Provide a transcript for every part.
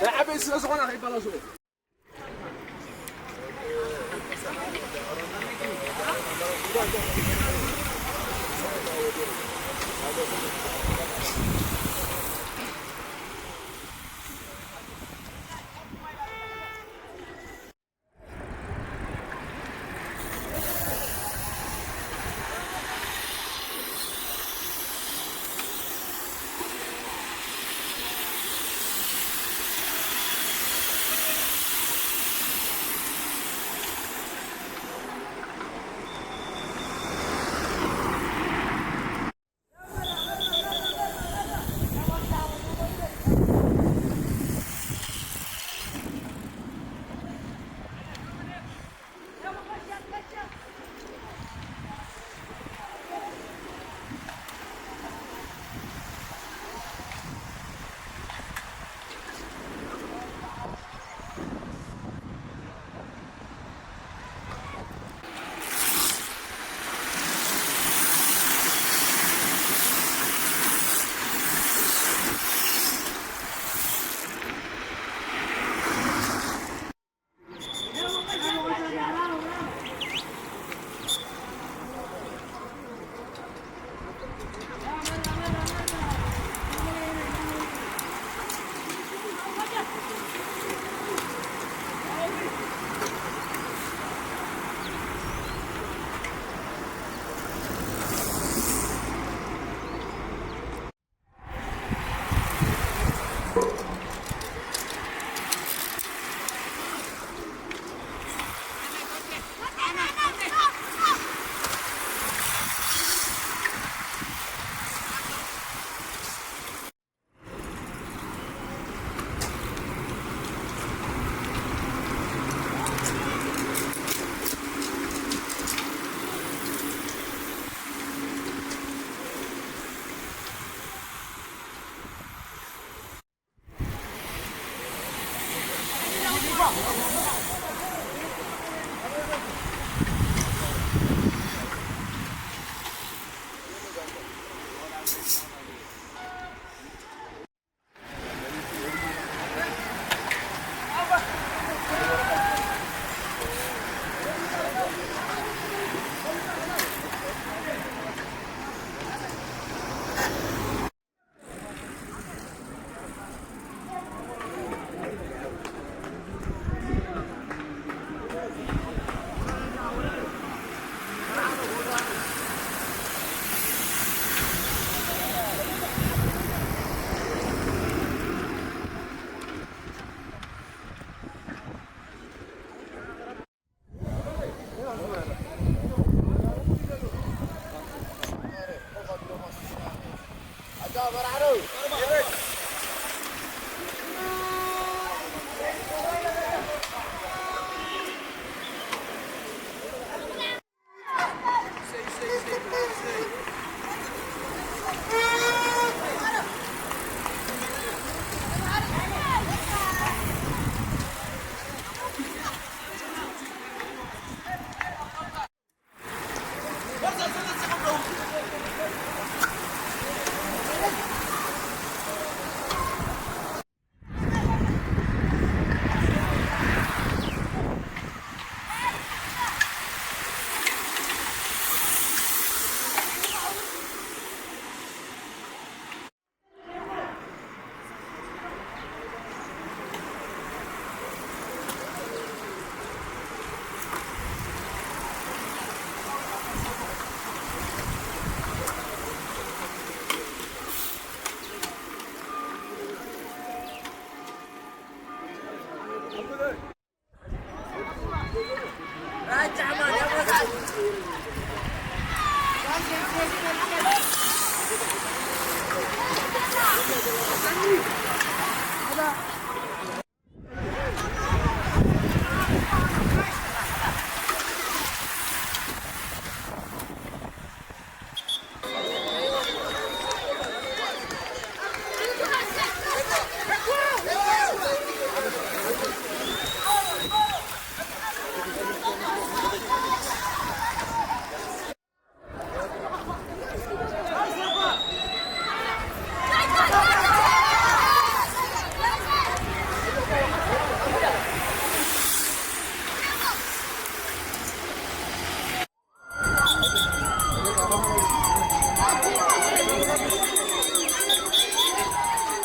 ናይ ዓበይቲ ስለ ዝኾና ከይበላሽዎ።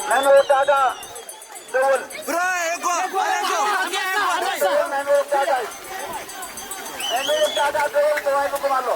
ናይ መወዳእታ ደወል። ብራይ፣ ኤጎ፣ ኤጎ፣ ኤጎ፣ ኤጎ። ናይ መወዳእታ እዩ። ናይ መወዳእታ ደወል ተባሂሉኩም ኣሎ።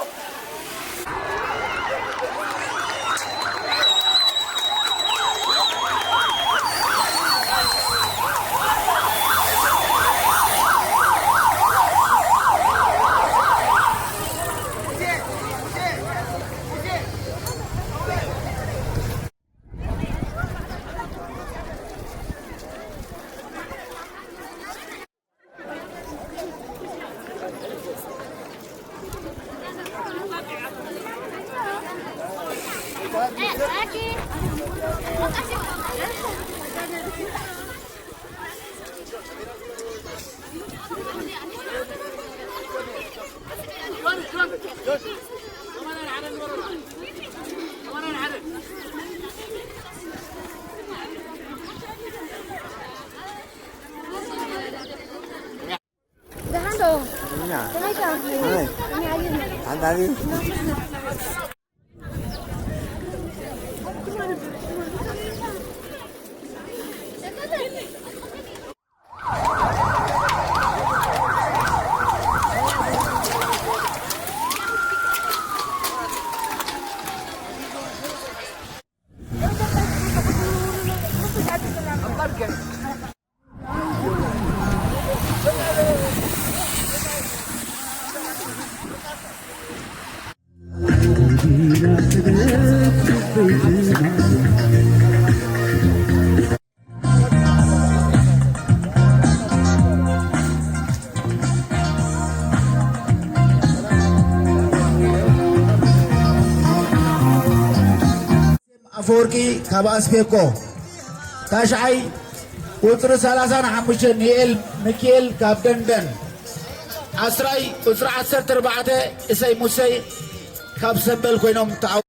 ደሓን ዶ? ከመይ ኢኻ? ከመይ? ሓንዳኒ። ኣፈወርቂ ካብ ኣስቤኮ፣ ታሽዓይ ቁጽሪ ሰላሳን ሓሙሽተን ዩኤል ሚኪኤል ካብ ደንደን፣ ዓስራይ ቁጽሪ ዓሰርተ ኣርባዕተ እሰይ ሙሰይ ካብ ሰበል ኮይኖም ተዓው-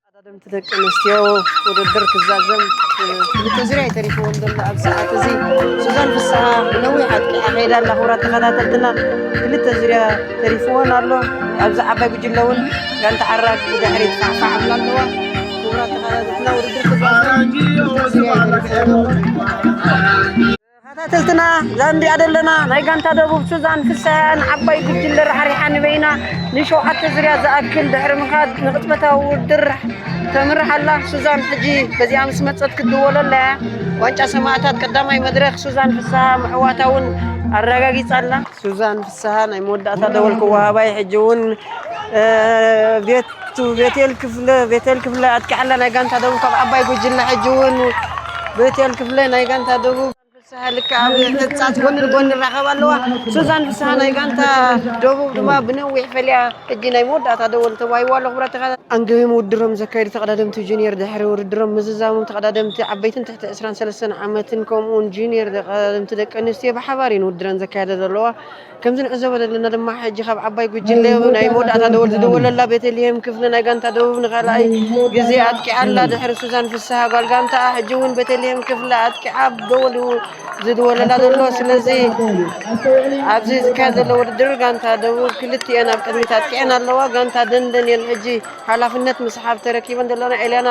ቀዳደምቲ ደቂ ኣንስትዮ ውድድር ክዛዘም፣ እ፣ ክልተ ዙርያ እዩ ተሪፍወን ዘሎ። ኣብ ሰዓት እዚ ሱዛን ፍስሃ ብነዊሕ ኣጥቂዓ ከይዳ ኣላ። ክቡራት ተኸታተልትና፣ ክልተ ዙርያ ተሪፍወን ኣሎ። ኣብዚ ዓባይ ጉጅለ እውን ጋንታ ዓራግ ብድሕሪት ፋሕፋሕ ኣብላ ኣለዋ። ክቡራት ተኸታተልትና፣ ውድድር ክዛዘም ክልተ ዙርያ እዩ ተሪፍወን ዘሎ። ተኸታተልትና፣ እዛ እንሪኣ ዘለና ናይ ጋንታ ደቡብ ሱዛን ፍስሃያ ንዓባይ ጉጅለ ራሕሪሓ ንበይና ንሸውዓተ ዙርያ ዝኣክል ድሕሪ ምኻድ ንቕጽበታዊ ውድድር ተምርሕ ኣላ። ሱዛን ሕጂ በዚኣ ምስ መጸት ክትድወለላ እያ። ዋንጫ ሰማእታት ቀዳማይ መድረኽ ሱዛን ፍስሃ ምዕዋታ እውን ኣረጋጊጻ ኣላ። ሱዛን ፍስሃ ናይ መወዳእታ ደወል ክወሃባ እዩ። ሕጂ እውን፣ እ፣ ቤቱ፣ ቤቴል ክፍለ፣ ቤቴል ክፍለ ኣጥቂዓ ኣላ ናይ ጋንታ ደቡብ ካብ ዓባይ ጉጅለ። ሕጂ እውን ቤቴል ክፍለ ናይ ጋንታ ደቡብ ፍስሃ ልክዕ ኣብ ሕጻጽ ጎኒ ንጎኒ ይራኸባ ኣለዋ። ሱዛን ፍስሃ ናይ ጋንታ ደቡብ ድማ ብነዊሕ ፈልያ ሕጂ ናይ መወዳእታ ደወል ተዋሂብዋ ኣሎ። ክቡራት ተኸታተልቲ፣ ኣንገሆም ውድድሮም ዘካየዱ ተቐዳደምቲ ጁኒየር ድሕሪ ውድድሮም ምዝዛሞም ተቐዳደምቲ ዓበይትን ትሕቲ ዕስራን ሰለስተን ዓመትን ከምኡውን ጁኒየር ተቐዳደምቲ ደቂ ኣንስትዮ ብሓባር እየን ውድድረን ዘካየዳ ዘለዋ። ከምዚ ንዕዘቦ ዘለና ድማ ሕጂ ካብ ዓባይ ጉጅለ ናይ መወዳእታ ደወል ዝድወለላ ቤተልሔም ክፍለ ናይ ጋንታ ደቡብ ንኻልኣይ ግዜ ኣጥቂዓ ኣላ። ድሕሪ ሱዛን ፍስሃ ጓል ጋንታኣ ሕጂ እውን ቤተልሔም ክፍለ ኣጥቂዓ ደወል እዩ ዝድወለላ ዘሎ። ስለዚ ኣብዚ ዝካየድ ዘሎ ውድድር ጋንታ ደቡብ ክልቲኤን ኣብ ቅድሚት ኣጥቂዐን ኣለዋ። ጋንታ ደንደን እየን ሕጂ ሓላፍነት ምስሓብ ተረኪበን ዘለዋ። ኤልያና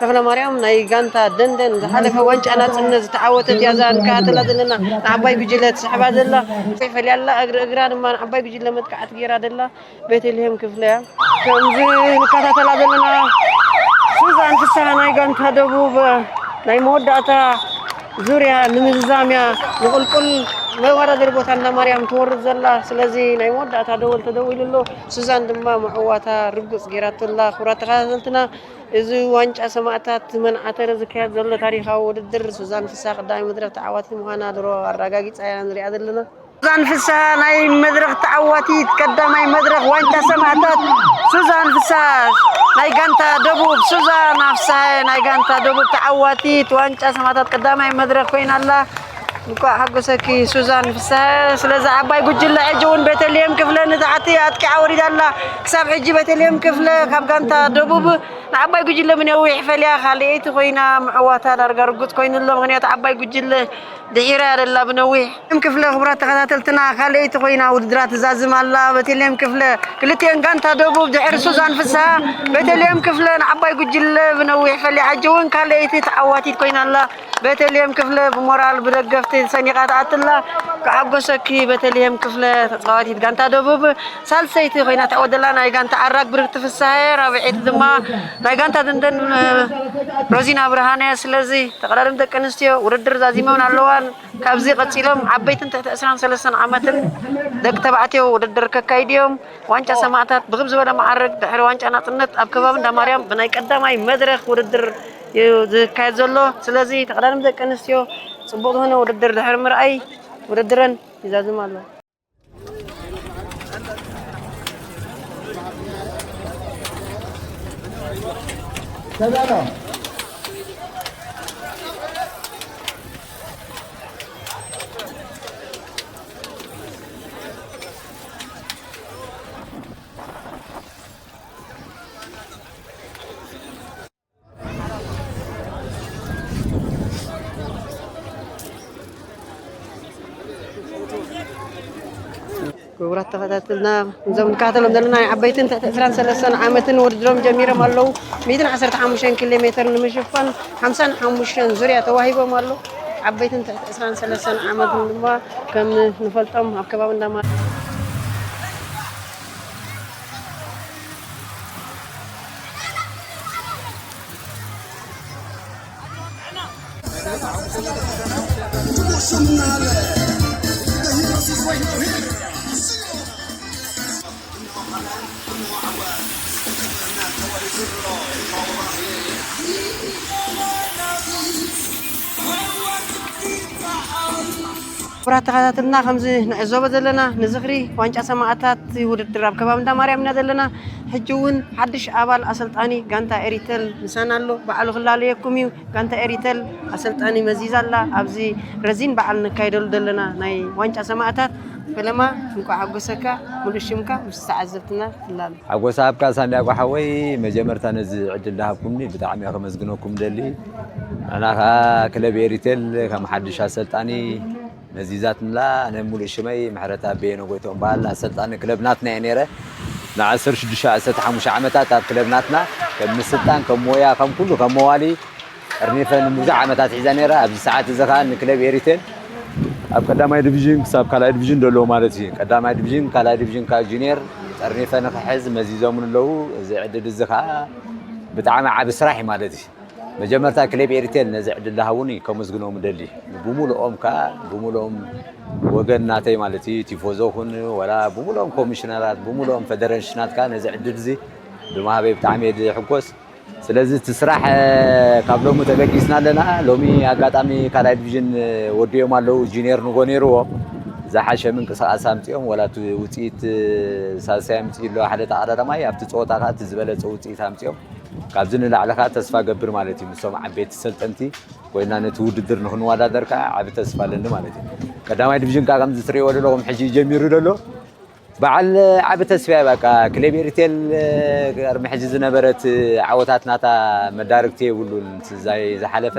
ተኽለ ማርያም ናይ ጋንታ ደንደን ዝሓለፈ ዋንጫ ናጽነት ዝተዓወተት እያ። እዛ ንከታተላ ዘለና ንዓባይ ጉጅለ ትስሕባ ዘላ ይፈልያ ኣላ። እግሪ እግራ ድማ ንዓባይ ጉጅለ መጥቃዕቲ ገይራ ዘላ ቤተልሔም ክፍለ እያ። ከምዚ ንከታተላ ዘለና ሱዛን ፍስሃ ናይ ጋንታ ደቡብ ናይ መወዳእታ ዙርያ ንምዝዛም እያ ንቁልቁል መወዳደሪ ቦታ እንዳ ማርያም ትወርድ ዘላ። ስለዚ ናይ መወዳእታ ደወል ተደዊሉ ኣሎ። ሱዛን ድማ ምዕዋታ ርጉጽ ገይራቶ ኣላ። ክቡራት ተኸታተልትና፣ እዚ ዋንጫ ሰማእታት መንዓተረ ዝካየድ ዘሎ ታሪኻዊ ውድድር ሱዛን ፍስሃ ቀዳማይ መድረኽ ተዓዋቲት ምዃና ድሮ ኣረጋጊጻ ኢና ንሪኣ ዘለና። ሱዛን ፍስሃ ናይ መድረኽ ተዓዋቲት፣ ቀዳማይ መድረኽ ዋንጫ ሰማእታት ሱዛን ፍስሃ ናይ ጋንታ ደቡብ፣ ሱዛን ፍስሃ ናይ ጋንታ ደቡብ ተዓዋቲት ዋንጫ ሰማእታት ቀዳማይ መድረኽ ኮይና ኣላ። እንኳዕ ሓጎሰኪ ሱዛን ፍስሃ። ስለዚ ዓባይ ጉጅለ ሕጂ እውን ቤተልሔም ክፍለ ንታሕቲ ኣጥቂዓ ወሪዳ ኣላ። ክሳብ ሕጂ ቤተልሔም ክፍለ ካብ ጋንታ ደቡብ ንዓባይ ጉጅለ ብነዊሕ ፈልያ ካልኣይቲ ኮይና ምዕዋታ ዳርጋ ርጉጽ ኮይኑ ኣሎ። ምኽንያቱ ዓባይ ጉጅለ ድሒራ እያ ዘላ ብነዊሕ። ቤተልሔም ክፍለ ክቡራት ተኸታተልትና ካልኣይቲ ኮይና ውድድራ ትዛዝም ኣላ። ቤተልሔም ክፍለ ክልቲኤን ጋንታ ደቡብ ድሕሪ ሱዛን ፍስሃ ቤተልሔም ክፍለ ንዓባይ ጉጅለ ብነዊሕ ፈልያ ሕጂ እውን ካልኣይቲ ተዓዋቲት ኮይና ኣላ። ቤተልሔም ክፍለ ብሞራል ብደገፍቲ ሰኒቓ ትኣትላ። ክሓጎሰኪ ቤተልሔም ክፍለ ተጻዋቲት ጋንታ ደቡብ ሳልሰይቲ ኮይና ትዕወት ዘላ ናይ ጋንታ ኣራግ ብርክቲ ፍስሃየ፣ ራብዐይቲ ድማ ናይ ጋንታ ደንደን ሮዚና ብርሃነ። ስለዚ ተቐዳደምቲ ደቂ ኣንስትዮ ውድድር ዛዚመን ኣለዋን። ካብዚ ቀጺሎም ዓበይትን ትሕቲ ዕስራን ሰለስተን ዓመትን ደቂ ተባዕትዮ ውድድር ከካይዱ እዮም። ዋንጫ ሰማእታት ብኽብ ዝበለ መዓርግ ድሕሪ ዋንጫ ናጽነት ኣብ ከባቢ እንዳ ማርያም ብናይ ቀዳማይ መድረኽ ውድድር እዩ ዝካየድ ዘሎ። ስለዚ ተቐዳደምቲ ደቂ ኣንስትዮ ጽቡቕ ዝኾነ ውድድር ድሕሪ ምርኣይ ውድድረን ይዛዝም ኣሎ። ክቡራት ተኸታተልና፣ እዞም ንከታተሎም ዘለና ናይ ዓበይትን ትሕቲ ዕስራን ሰለስተን ዓመትን ውድድሮም ጀሚሮም ኣለዉ። ሚእትን ዓሰርተ ሓሙሽተን ኪሎ ሜተር ንምሽፋን ሓምሳን ሓሙሽተን ዙርያ ተዋሂቦም ኣሎ። ዓበይትን ትሕቲ ዕስራን ሰለስተን ዓመትን ድማ ከም ንፈልጦም ኣብ ከባቢ እንዳማ ክቡራት ተኸታተልና፣ ከምዚ ንዕዘቦ ዘለና ንዝኽሪ ዋንጫ ሰማእታት ውድድር ኣብ ከባቢ እንዳ ማርያም ኢና ዘለና። ሕጂ እውን ሓድሽ ኣባል ኣሰልጣኒ ጋንታ ኤሪተል ምሳና ኣሎ። ባዕሉ ክላለየኩም እዩ። ጋንታ ኤሪተል ኣሰልጣኒ መዚዛ ኣላ። ኣብዚ ረዚን በዓል ነካይደሉ ዘለና ናይ ዋንጫ ሰማእታት ፈለማ እንኳዕ ሓጎሰካ። ሙሉእ ሽምካ ምስ ተዓዘብትና ትላለ። ሓጎስ ሃብካ ሳንድያጎ ሓወይ፣ መጀመርታ ነዚ ዕድል ዝሃብኩምኒ ብጣዕሚ እየ ከመስግነኩም ደሊ። ንሕና ከኣ ክለብ ኤሪቴል ከም ሓድሽ ኣሰልጣኒ መዚዛትንላ። ኣነ ሙሉእ ሽመይ ምሕረት ኣበየነ ጎይትኦም በሃል። ኣሰልጣኒ ክለብ ናትና እየ ነይረ። ንዓሰርተ ሽዱሽተ ዓሰርተ ሓሙሽተ ዓመታት ኣብ ክለብ ናትና ከም ምስልጣን፣ ከም ሞያ፣ ከም ኩሉ፣ ከም መዋሊ ጠርኒፈ ንብዙሕ ዓመታት ሒዘ ነይረ። ኣብዚ ሰዓት እዚ ከኣ ንክለብ ኤሪቴል ኣብ ቀዳማይ ዲቪዥን ክሳብ ካልኣይ ዲቪዥን ዘሎ ማለት እዩ። ቀዳማይ ዲቪዥን፣ ካልኣይ ዲቪዥን ካብ ጁኒየር ጠርኒፈ ንክሕዝ መዚዞምን ኣለዉ። እዚ ዕድል እዚ ከኣ ብጣዕሚ ዓቢ ስራሕ እዩ ማለት እዩ። መጀመርታ ክለብ ኤሪቴል ነዚ ዕድል ዝሃቡኒ ከመስግኖም እደሊ። ብምሉኦም ከኣ፣ ብምሉኦም ወገን ናተይ ማለት እዩ፣ ቲፎዞ ኩን ወላ ብምሉኦም ኮሚሽነራት፣ ብምሉኦም ፌደሬሽናት ከኣ ነዚ ዕድል እዚ ብምሃበይ ብጣዕሚ እየ ዝሕጎስ። ስለዚ እቲ ስራሕ፣ እ፣ ካብ ሎሚ ተበጊስና ኣለና። ሎሚ ኣጋጣሚ ካልኣይ ዲቪዥን፣ እ፣ ወዲኦም ኣለዉ፣ ጁኒየር ንጎ ነይርዎም። ዝሓሸ ምንቅስቃስ ኣምጺኦም፣ ወላ እቲ ውጽኢት፣ እ፣ ሳልሳይ ኣምጺኡ ኣሎ ሓደ ተቐዳዳማይ፣ ኣብቲ ጸወታ ከኣ እቲ ዝበለጸ ውጽኢት ኣምጺኦም። ካብዚ ንላዕሊ ከኣ ተስፋ ገብር ማለት እዩ። ምስቶም ዓበይቲ ሰልጠንቲ ኮይና ነቲ ውድድር ንክንወዳደር ከኣ ዓቢ ተስፋ ኣለኒ ማለት እዩ። ቀዳማይ ዲቪዥን ከኣ ከምዚ ትርእይዎ ዘለኹም ሕጂ ጀሚሩ ዘሎ። በዓል ዓቢ ተስፋ እያ። በቃ ክለብ ኤሪቴል ቅድሚ ሕጂ ዝነበረት ዓወታት ናታ መዳርግቲ የብሉን። እቲ ዛይ ዝሓለፈ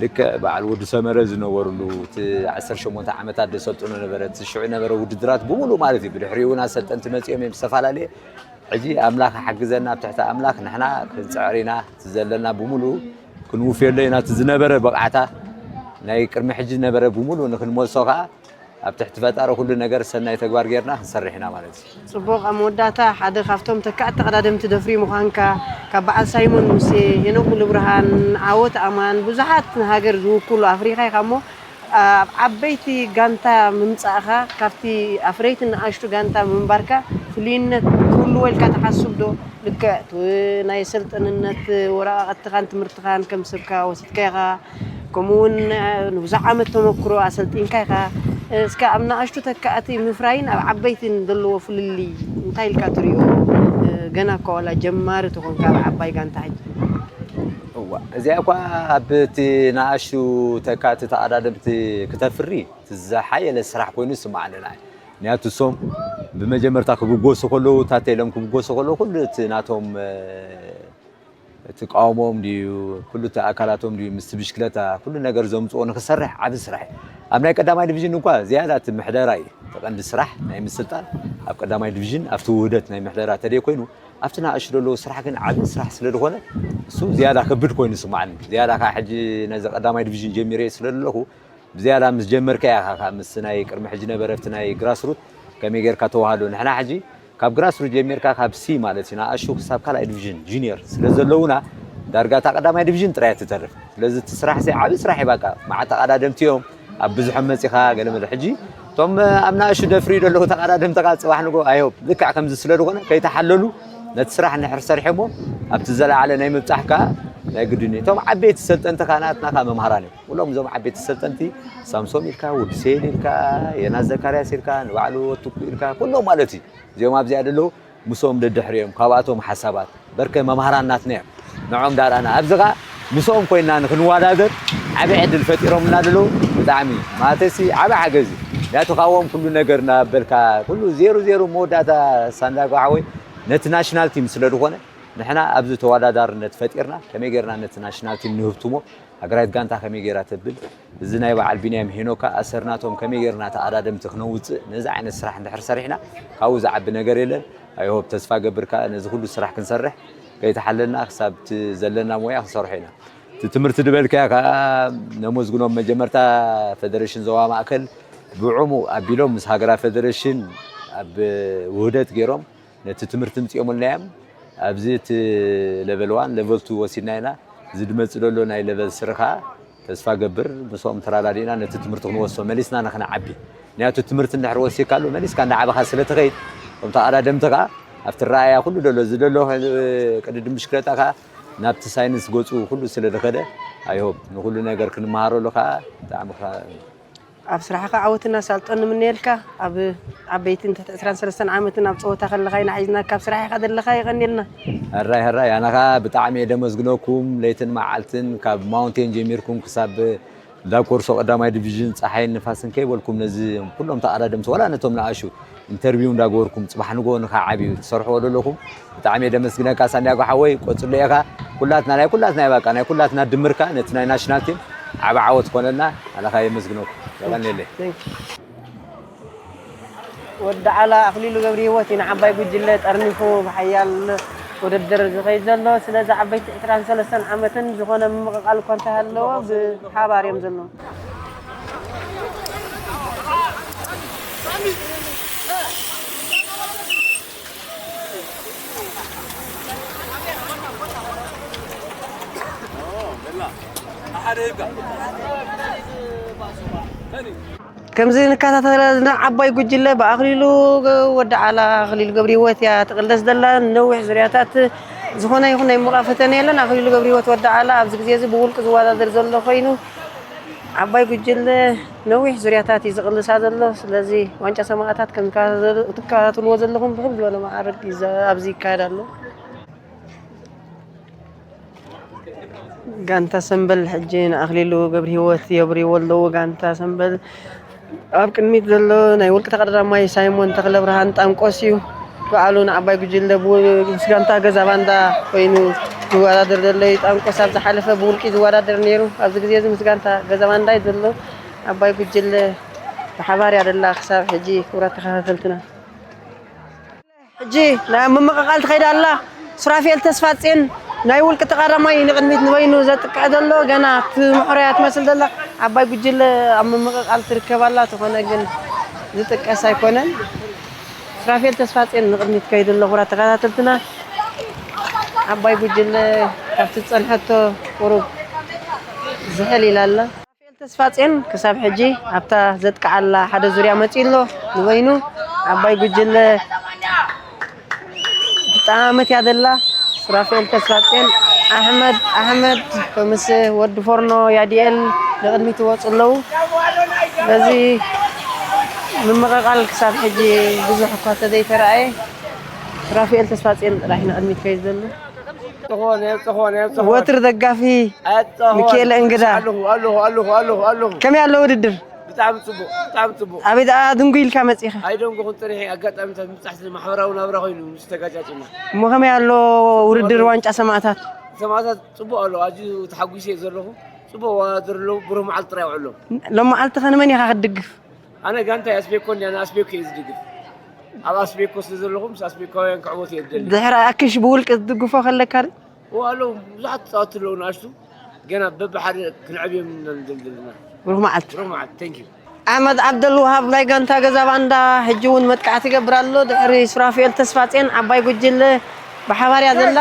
ልክዕ በዓል ወዲ ሰመረ ዝነበሩሉ እቲ ዓሰርተ ሸሞንተ ዓመታት ዘሰልጥኖ ነበረ። እቲ ሽዑ ነበረ ውድድራት ብምሉእ ማለት እዩ። ብድሕሪኡ እውን ኣሰልጠንቲ መጺኦም እዮም ዝተፈላለየ ሕጂ ኣምላኽ ሓግዘና፣ ኣብ ትሕቲ ኣምላኽ ንሕና ክንጽዕር ኢና። እቲ ዘለና ብምሉኡ ክንውፍየሉ ኢና። እቲ ዝነበረ ብቕዓታ ናይ ቅድሚ ሕጂ ዝነበረ ብምሉኡ ንክንመልሶ ከኣ ኣብ ትሕቲ ፈጣሪ ኩሉ ነገር ሰናይ ተግባር ጌርና ክንሰርሕ ኢና ማለት እዩ። ጽቡቕ፣ ኣብ መወዳእታ ሓደ ካብቶም ተካእቲ ተቐዳደምቲ ደፍሪ ምዃንካ፣ ካብ በዓል ሳይሞን ሙሴ፣ ሄኖክ ሙሉብርሃን፣ ዓወት ኣማን፣ ብዙሓት ንሃገር ዝውክሉ ኣፍሪኻ ኢኻ እሞ፣ ኣብ ዓበይቲ ጋንታ ምምጻእኻ፣ ካብቲ ኣፍረይቲ ንኣሽቱ ጋንታ ምንባርካ ፍሉይነት ክህልዎ ኢልካ ትሓስብ ዶ? ልክዕ፣ እቲ ናይ ሰልጠንነት ወረቓቕትኻን ትምህርትኻን ከም ሰብካ ወሲድካ ኢኻ። ከምኡ እውን ንብዙሕ ዓመት ተመክሮ ኣሰልጢንካ ኢኻ። እስከ ኣብ ንኣሽቱ ተካእቲ ምፍራይን ኣብ ዓበይትን ዘለዎ ፍልልይ እንታይ ኢልካ ትሪኦ? ገና እኳ ዋላ ጀማሪ ተኾንካ ኣብ ዓባይ ጋንታ ሕጂ። እዋ፣ እዚኣ እኳ ኣብ እቲ ንኣሽቱ ተካእቲ ተቐዳደምቲ ክተፍሪ እቲ ዝሓየለ ስራሕ ኮይኑ ይስምዓኒ ንዓይ። ምክንያቱ እሶም ብመጀመርታ ክብገሱ ከለዉ፣ ታተ ኢሎም ክብገሱ ከለዉ፣ ኩሉ እቲ ናቶም፣ እ፣ እቲ ቃውሞኦም ድዩ፣ ኩሉ እቲ ኣካላቶም ድዩ፣ ምስቲ ብሽክለታ፣ ኩሉ ነገር ዘምጽኦ ንክሰርሕ ዓቢ ስራሕ እዩ። ኣብ ናይ ቀዳማይ ዲቪዥን እንኳ ዝያዳ እቲ ምሕደራ እዩ። እቲ ቀንዲ ስራሕ ናይ ምስልጣን ኣብ ቀዳማይ ዲቪዥን፣ ኣብቲ ውህደት ናይ ምሕደራ ተደይ ኮይኑ፣ ኣብቲ ንኣሽቱ ዘለዉ ስራሕ ግን ዓቢ ስራሕ ስለ ዝኾነ፣ እሱ ዝያዳ ከብድ ኮይኑ ይስምዓኒ። ዝያዳ ከኣ ሕጂ ነዚ ቀዳማይ ዲቪዥን ጀሚረ ስለ ዘለኹ፣ ብዝያዳ ምስ ጀመርካያ ኢኻ፣ ካብ ምስ ናይ ቅድሚ ሕጂ ነበረ፣ ኣብቲ ናይ ግራስሩት ከመይ ጌርካ ተዋህዶ። ንሕና ሕጂ ካብ ግራስሩት ጀሚርካ፣ ካብ ሲ ማለት እዩ፣ ንኣሽቱ ክሳብ ካልኣይ ዲቪዥን ጁኒየር ስለ ዘለውና፣ ዳርጋ እታ ቀዳማይ ዲቪዥን ጥራይ እያ ትተርፍ። ስለዚ እቲ ስራሕ ሲ ዓቢ ስራሕ እዩ። ባቃ፣ መዓት ተቐዳደምቲ እዮም፣ ኣብ ብዙሖም መጺኻ፣ ገለ መለ። ሕጂ እቶም ኣብ ንኣሽቱ ደፍሪ ዘለዉ ተቐዳደምቲ፣ ካብ ጽባሕ ንጎ፣ ኣይ ሆፕ፣ ልክዕ ከምዚ ስለ ዝኾነ፣ ከይተሓለሉ ነቲ ስራሕ እንድሕር ሰሪሖሞ፣ ኣብቲ ዘለዓለ ናይ ምብጻሕ ከኣ ናይ ግድን እዩ። እቶም ዓበይቲ ሰልጠንቲ ከኣ ናትና ከኣ መምሃራን እዮም። ኩሎም እዞም ዓበይቲ ሰልጠንቲ፣ ሳምሶም ኢልካ፣ ወዲ ሴል ኢልካ፣ የናስ ዘካርያስ ኢልካ፣ ንባዕሉ ወትኩ ኢልካ፣ ኩሎም ማለት እዩ። እዚኦም ኣብዚኣ ዘለዉ ምስኦም ደድሕሪ እዮም፣ ካብኣቶም ሓሳባት በርከ መምሃራን ናትና እዮም። ንዖም ዳርኣና ኣብዚ ኸኣ ምስኦም ኮይንና ንክንወዳደር ዓቢ ዕድል ፈጢሮምልና ዘለዉ ብጣዕሚ ማለተሲ ዓቢ ሓገዝ እዩ። ምክንያቱ ካብኦም ኩሉ ነገር እናበልካ ኩሉ ዜሮ ዜሮ መወዳእታ ሳንዳጎ ሓወይ ነቲ ናሽናል ቲም ስለ ዝኾነ ንሕና ኣብዚ ተወዳዳርነት ፈጢርና ከመይ ጌርና ነቲ ናሽናል ቲም ንህብትሞ፣ ሃገራዊት ጋንታ ከመይ ጌራ ተብል፣ እዚ ናይ በዓል ቢንያም ሄኖካ ኣሰርናቶም ከመይ ጌርና ተቐዳደምቲ ክነውጽእ፣ ነዚ ዓይነት ስራሕ እንድሕር ሰሪሕና ካብኡ ዝዓቢ ነገር የለን። ኣይ ሆፕ፣ ተስፋ ገብር ከኣ ነዚ ኩሉ ስራሕ ክንሰርሕ ከይተሓለልና ክሳብ እቲ ዘለና ሞያ ክንሰርሖ ኢና። እቲ ትምህርቲ ዝበልካያ ከኣ ነመስግኖም። መጀመርታ ፈደረሽን ዞባ ማእከል ብዕሙቕ ኣቢሎም ምስ ሃገራዊ ፈደረሽን ኣብ ውህደት ገይሮም ነቲ ትምህርቲ ምጽኦምልና እዮም። ኣብዚ እቲ ለቨል ዋን፣ ለቨል ቱ ወሲድና ኢና። እዚ ድመጽእ ዘሎ ናይ ለቨል ስሪ ከኣ ተስፋ ገብር ምስኦም ተራዳዲእና ነቲ ትምህርቲ ክንወስዶ መሊስና ንኽንዓቢ። ምክንያቱ ትምህርቲ እንድሕር ወሲድካሉ መሊስካ እንዳዓበኻ ስለ ትኸይድ፣ እቶም ተቐዳደምቲ ከኣ ኣብቲ ረኣያ ኩሉ ደሎ፣ እዚ ደሎ ቅድድም ብሽክለታ ከኣ ናብቲ ሳይንስ ገጹ ኩሉ ስለ ዝኸደ፣ ኣይ ሆፕ ንኹሉ ነገር ክንመሃረሉ ከኣ ብጣዕሚ ከኣ ኣብ ስራሕኻ ዓወትን ኣሳልጦን ንምነየልካ። ኣብ ዓበይትን ትሕቲ ዕስራን ሰለስተን ዓመትን ኣብ ጸወታ ከለኻ ኢና ሒዝናካ፣ ኣብ ስራሕ ኢኻ ዘለኻ፣ የቐንየልና። ሕራይ፣ ሕራይ፣ ኣነ ኸኣ ብጣዕሚ እየ ደመስግነኩም። ለይትን መዓልትን ካብ ማውንቴን ጀሚርኩም ክሳብ ዳብ ኮርሶ ቀዳማይ ዲቪዥን ጸሓይን ንፋስን ከይበልኩም ነዚ ኩሎም ተቐዳደምቲ፣ ዋላ ነቶም ንኣሹ ኢንተርቪው እንዳገበርኩም ጽባሕ ንግሆ ንኸዓ ዓብዩ ትሰርሕዎ ዘለኹም ብጣዕሚ እየ ደመስግነካ ሳንዲያጎ ሓወይ። ቆጽሎ ኢኻ ኩላትና ናይ ኩላትና እየ በቃ ናይ ኩላትና ድምርካ ነቲ ናይ ናሽናል ቲም ዓቢ ዓወት ኮነልና። ኣነ ኸኣ የመስግነኩም። የቐንየለይ። Thank you። ወዲ ዓላ ኣኽሊሉ ገብረሂወት እዩ ንዓባይ ጉጅለ ጠርኒፉ ብሓያል ውድድር ዝኸይድ ዘሎ። ስለዚ ዓበይቲ ዕስራን ሰለስተን ዓመትን ዝኾነ ምምቕቓል እኳ እንተሃለዎ ብሓባር እዮም ዘለዉ። ከምዚ ንከታተላ ዘለና ዓባይ ጉጅለ ብኣኽሊሉ ወዲ ዓላ፣ ኣኽሊሉ ገብረሂወት እያ ትቕለስ ዘላ። ነዊሕ ዙርያታት ዝኾነ ይኹን ናይ ምውቃ ፈተነ የለን። ኣኽሊሉ ገብረሂወት ወዲ ዓላ ኣብዚ ግዜ እዚ ብውልቂ ዝወዳደር ዘሎ ኮይኑ ዓባይ ጉጅለ ነዊሕ ዙርያታት እዩ ዝቕልሳ ዘሎ። ስለዚ ዋንጫ ሰማእታት ከም ትከታተልዎ ዘለኹም ብክብ ዝበለ መዓርግ እዩ ዘ-፣ ኣብዚ ይካየድ ኣሎ። ጋንታ ሰምበል ሕጂ ንኣኽሊሉ ገብረሂወት የብርይዎ ኣለዉ። ጋንታ ሰምበል ኣብ ቅድሚት ዘሎ ናይ ውልቂ ተቐዳዳማይ ሳይሞን ተኽለብርሃን ጣንቆስ እዩ። ባዕሉ ንዓባይ ጉጅለ ብ-፣ ምስ ጋንታ ገዛ ባንዳ ኮይኑ ዝወዳደር ዘሎ እዩ። ጣንቆስ ኣብ ዝሓለፈ ብውልቂ ዝወዳደር ነይሩ። ኣብዚ ግዜ እዚ ምስ ጋንታ ገዛ ባንዳ እዩ ዘሎ። ዓባይ ጉጅለ ብሓባር እያ ዘላ ክሳብ ሕጂ ክቡራት ተኸታተልትና። ሕጂ ናይ ምምቕቓል ትኸይድ ኣላ። ሱራፌል ተስፋጽዮን ናይ ውልቂ ተቐዳማይ ንቕድሚት ንበይኑ ዘጥቅዕ ዘሎ፣ ገና እቲ ምሕሩያ ትመስል ዘላ ዓባይ ጉጅለ ኣብ ምምቕቓል ትርከብ ኣላ። ተኾነ ግን ዝጥቀስ ኣይኮነን። ሱራፌል ተስፋጽዮን ንቕድሚት ከይዱ ኣሎ። ክቡራት ተኸታተልትና፣ ዓባይ ጉጅለ ካብቲ ዝጸንሐቶ ቁሩብ ዝሕል ኢላ ኣላ። ሱራፌል ተስፋጽዮን ክሳብ ሕጂ ኣብታ ዘጥቅዓላ ሓደ ዙርያ መጺኡ ኣሎ። ንበይኑ ዓባይ ጉጅለ ትጠማመት እያ ዘላ። ሱራፌል ተስፋጽዮን፣ ኣሕመድ፣ ኣሕመድ፣ ከምስ ወዲ ፎርኖ፣ ያዲኤል ንቕድሚት ይወጹ ኣለዉ። በዚ ምምቕቓል ክሳብ ሕጂ ብዙሕ እኳ ተዘይተረኣየ፣ ሱራፌል ተስፋጽዮን ጥራሕ ንቕድሚት ከይድ ዘሎ። ዝኾነ፣ ዝኾነ፣ ዝኾነ። ወትር ደጋፊ ኣጽሆ። ሚካኤል እንግዳ። ኣለኹ፣ ኣለኹ፣ ኣለኹ፣ ኣለኹ፣ ኣለኹ። ከመይ ኣሎ ውድድር? ብጣዕሚ ጽቡቕ፣ ብጣዕሚ ጽቡቕ። ኣበይ ደኣ ድንጉ ኢልካ መጺኻ? ኣይደንጎኹን፣ ጥሪሐ ኣጋጣሚታት ምብጻሕ ስለ ማሕበራዊ ናብራ ኮይኑ ምስ ተጋጫጭና። እሞ ከመይ ኣሎ ውድድር ዋንጫ ሰማእታት? ሰማእታት ጽቡቕ ኣሎ፣ ኣዝዩ ተሓጒሰ እየ ዘለኹ። ጽቡቕ ወዳደር ኣለዉ፣ ብሩህ መዓልቲ ጥራይ ይውዕሎም። ሎም መዓልቲ ከ ንመን ኢኻ ክትድግፍ? ኣነ ጋንታይ ኣስቤኮ እንድያ፣ ንኣስቤኮ እየ ዝድግፍ። ኣብ ኣስቤኮ ስለ ዘለኹ ምስ ኣስቤኮውያን ክዕወት እየ ዝደሊ። ድሕሪ ኣክሽ ብውልቂ ትድግፎ ከለካ ዶ? እዎ ኣለዉ፣ ብዙሓት ተጻወትቲ ኣለዉ ንኣሽቱ፣ ገና በብሓደ ክንዕብዮም ኢና ንደሊ ዘለና። ብሩኽ መዓልቲ። ብሩኽ መዓልቲ፣ thank you። ኣሕመድ ዓብደልውሃብ ናይ ጋንታ ገዛ ባንዳ ሕጂ እውን መጥቃዕቲ ይገብር ኣሎ። ድሕሪ ሱራፌል ተስፋጼን ዓባይ ጉጅለ ብሓባር እያ ዘላ።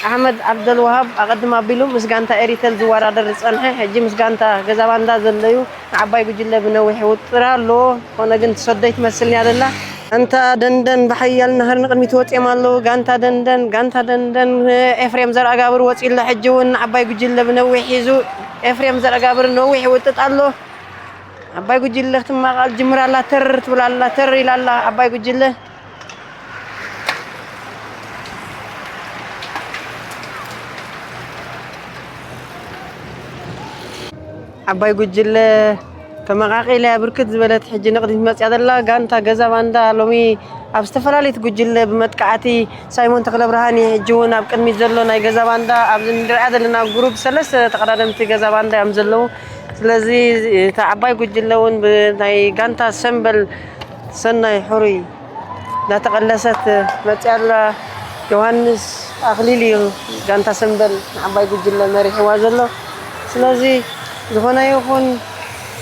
ኣሕመድ ዓብደልውሃብ ኣቐድም ኣቢሉ ምስ ጋንታ ኤሪተል ዝወዳደር ዝጸንሐ፣ ሕጂ ምስ ጋንታ ገዛ ባንዳ ዘለዩ ንዓባይ ጉጅለ ብነዊሕ ይውጥር ኣሎ። ኮነ ግን ትሰደይ ትመስል እያ ዘላ። ጋንታ ደንደን ብሓያል ናህሪ ንቕድሚት ወጺኦም ኣለዉ። ጋንታ ደንደን፣ ጋንታ ደንደን፣ ኤፍሬም ዘርኣጋብር ወጺኡ ኣሎ። ሕጂ እውን ንዓባይ ጉጅለ ብነዊሕ ሒዙ ኤፍሬም ዘርኣጋብር ነዊሕ ይውጥጥ ኣሎ። ዓባይ ጉጅለ ክትማቓል ጅምራ ኣላ፣ ተር ትብል ኣላ፣ ተር ኢላ ኣላ ዓባይ ጉጅለ። ዓባይ ጉጅለ ተመቓቒላ እያ ብርክት ዝበለት ሕጂ ንቕድሚት መፅያ ዘላ። ጋንታ ገዛ ባንዳ ሎሚ ኣብ ዝተፈላለየት ጉጅለ ብመጥቃዕቲ ሳይሞን ተኽለብርሃን እዩ ሕጂ እውን ኣብ ቅድሚት ዘሎ ናይ ገዛ ባንዳ። ኣብዚ ንሪኣ ዘለና ጉሩፕ ሰለስተ ተቐዳደምቲ ገዛ ባንዳ እዮም ዘለዉ። ስለዚ እታ ዓባይ ጉጅለ እውን ብናይ ጋንታ ሰምበል ሰናይ ሕሩይ እናተቐለሰት መፅያ ኣላ። ዮሃንስ ኣኽሊል እዩ ጋንታ ሰምበል ንዓባይ ጉጅለ መሪሕዋ ዘሎ። ስለዚ ዝኾነ ይኹን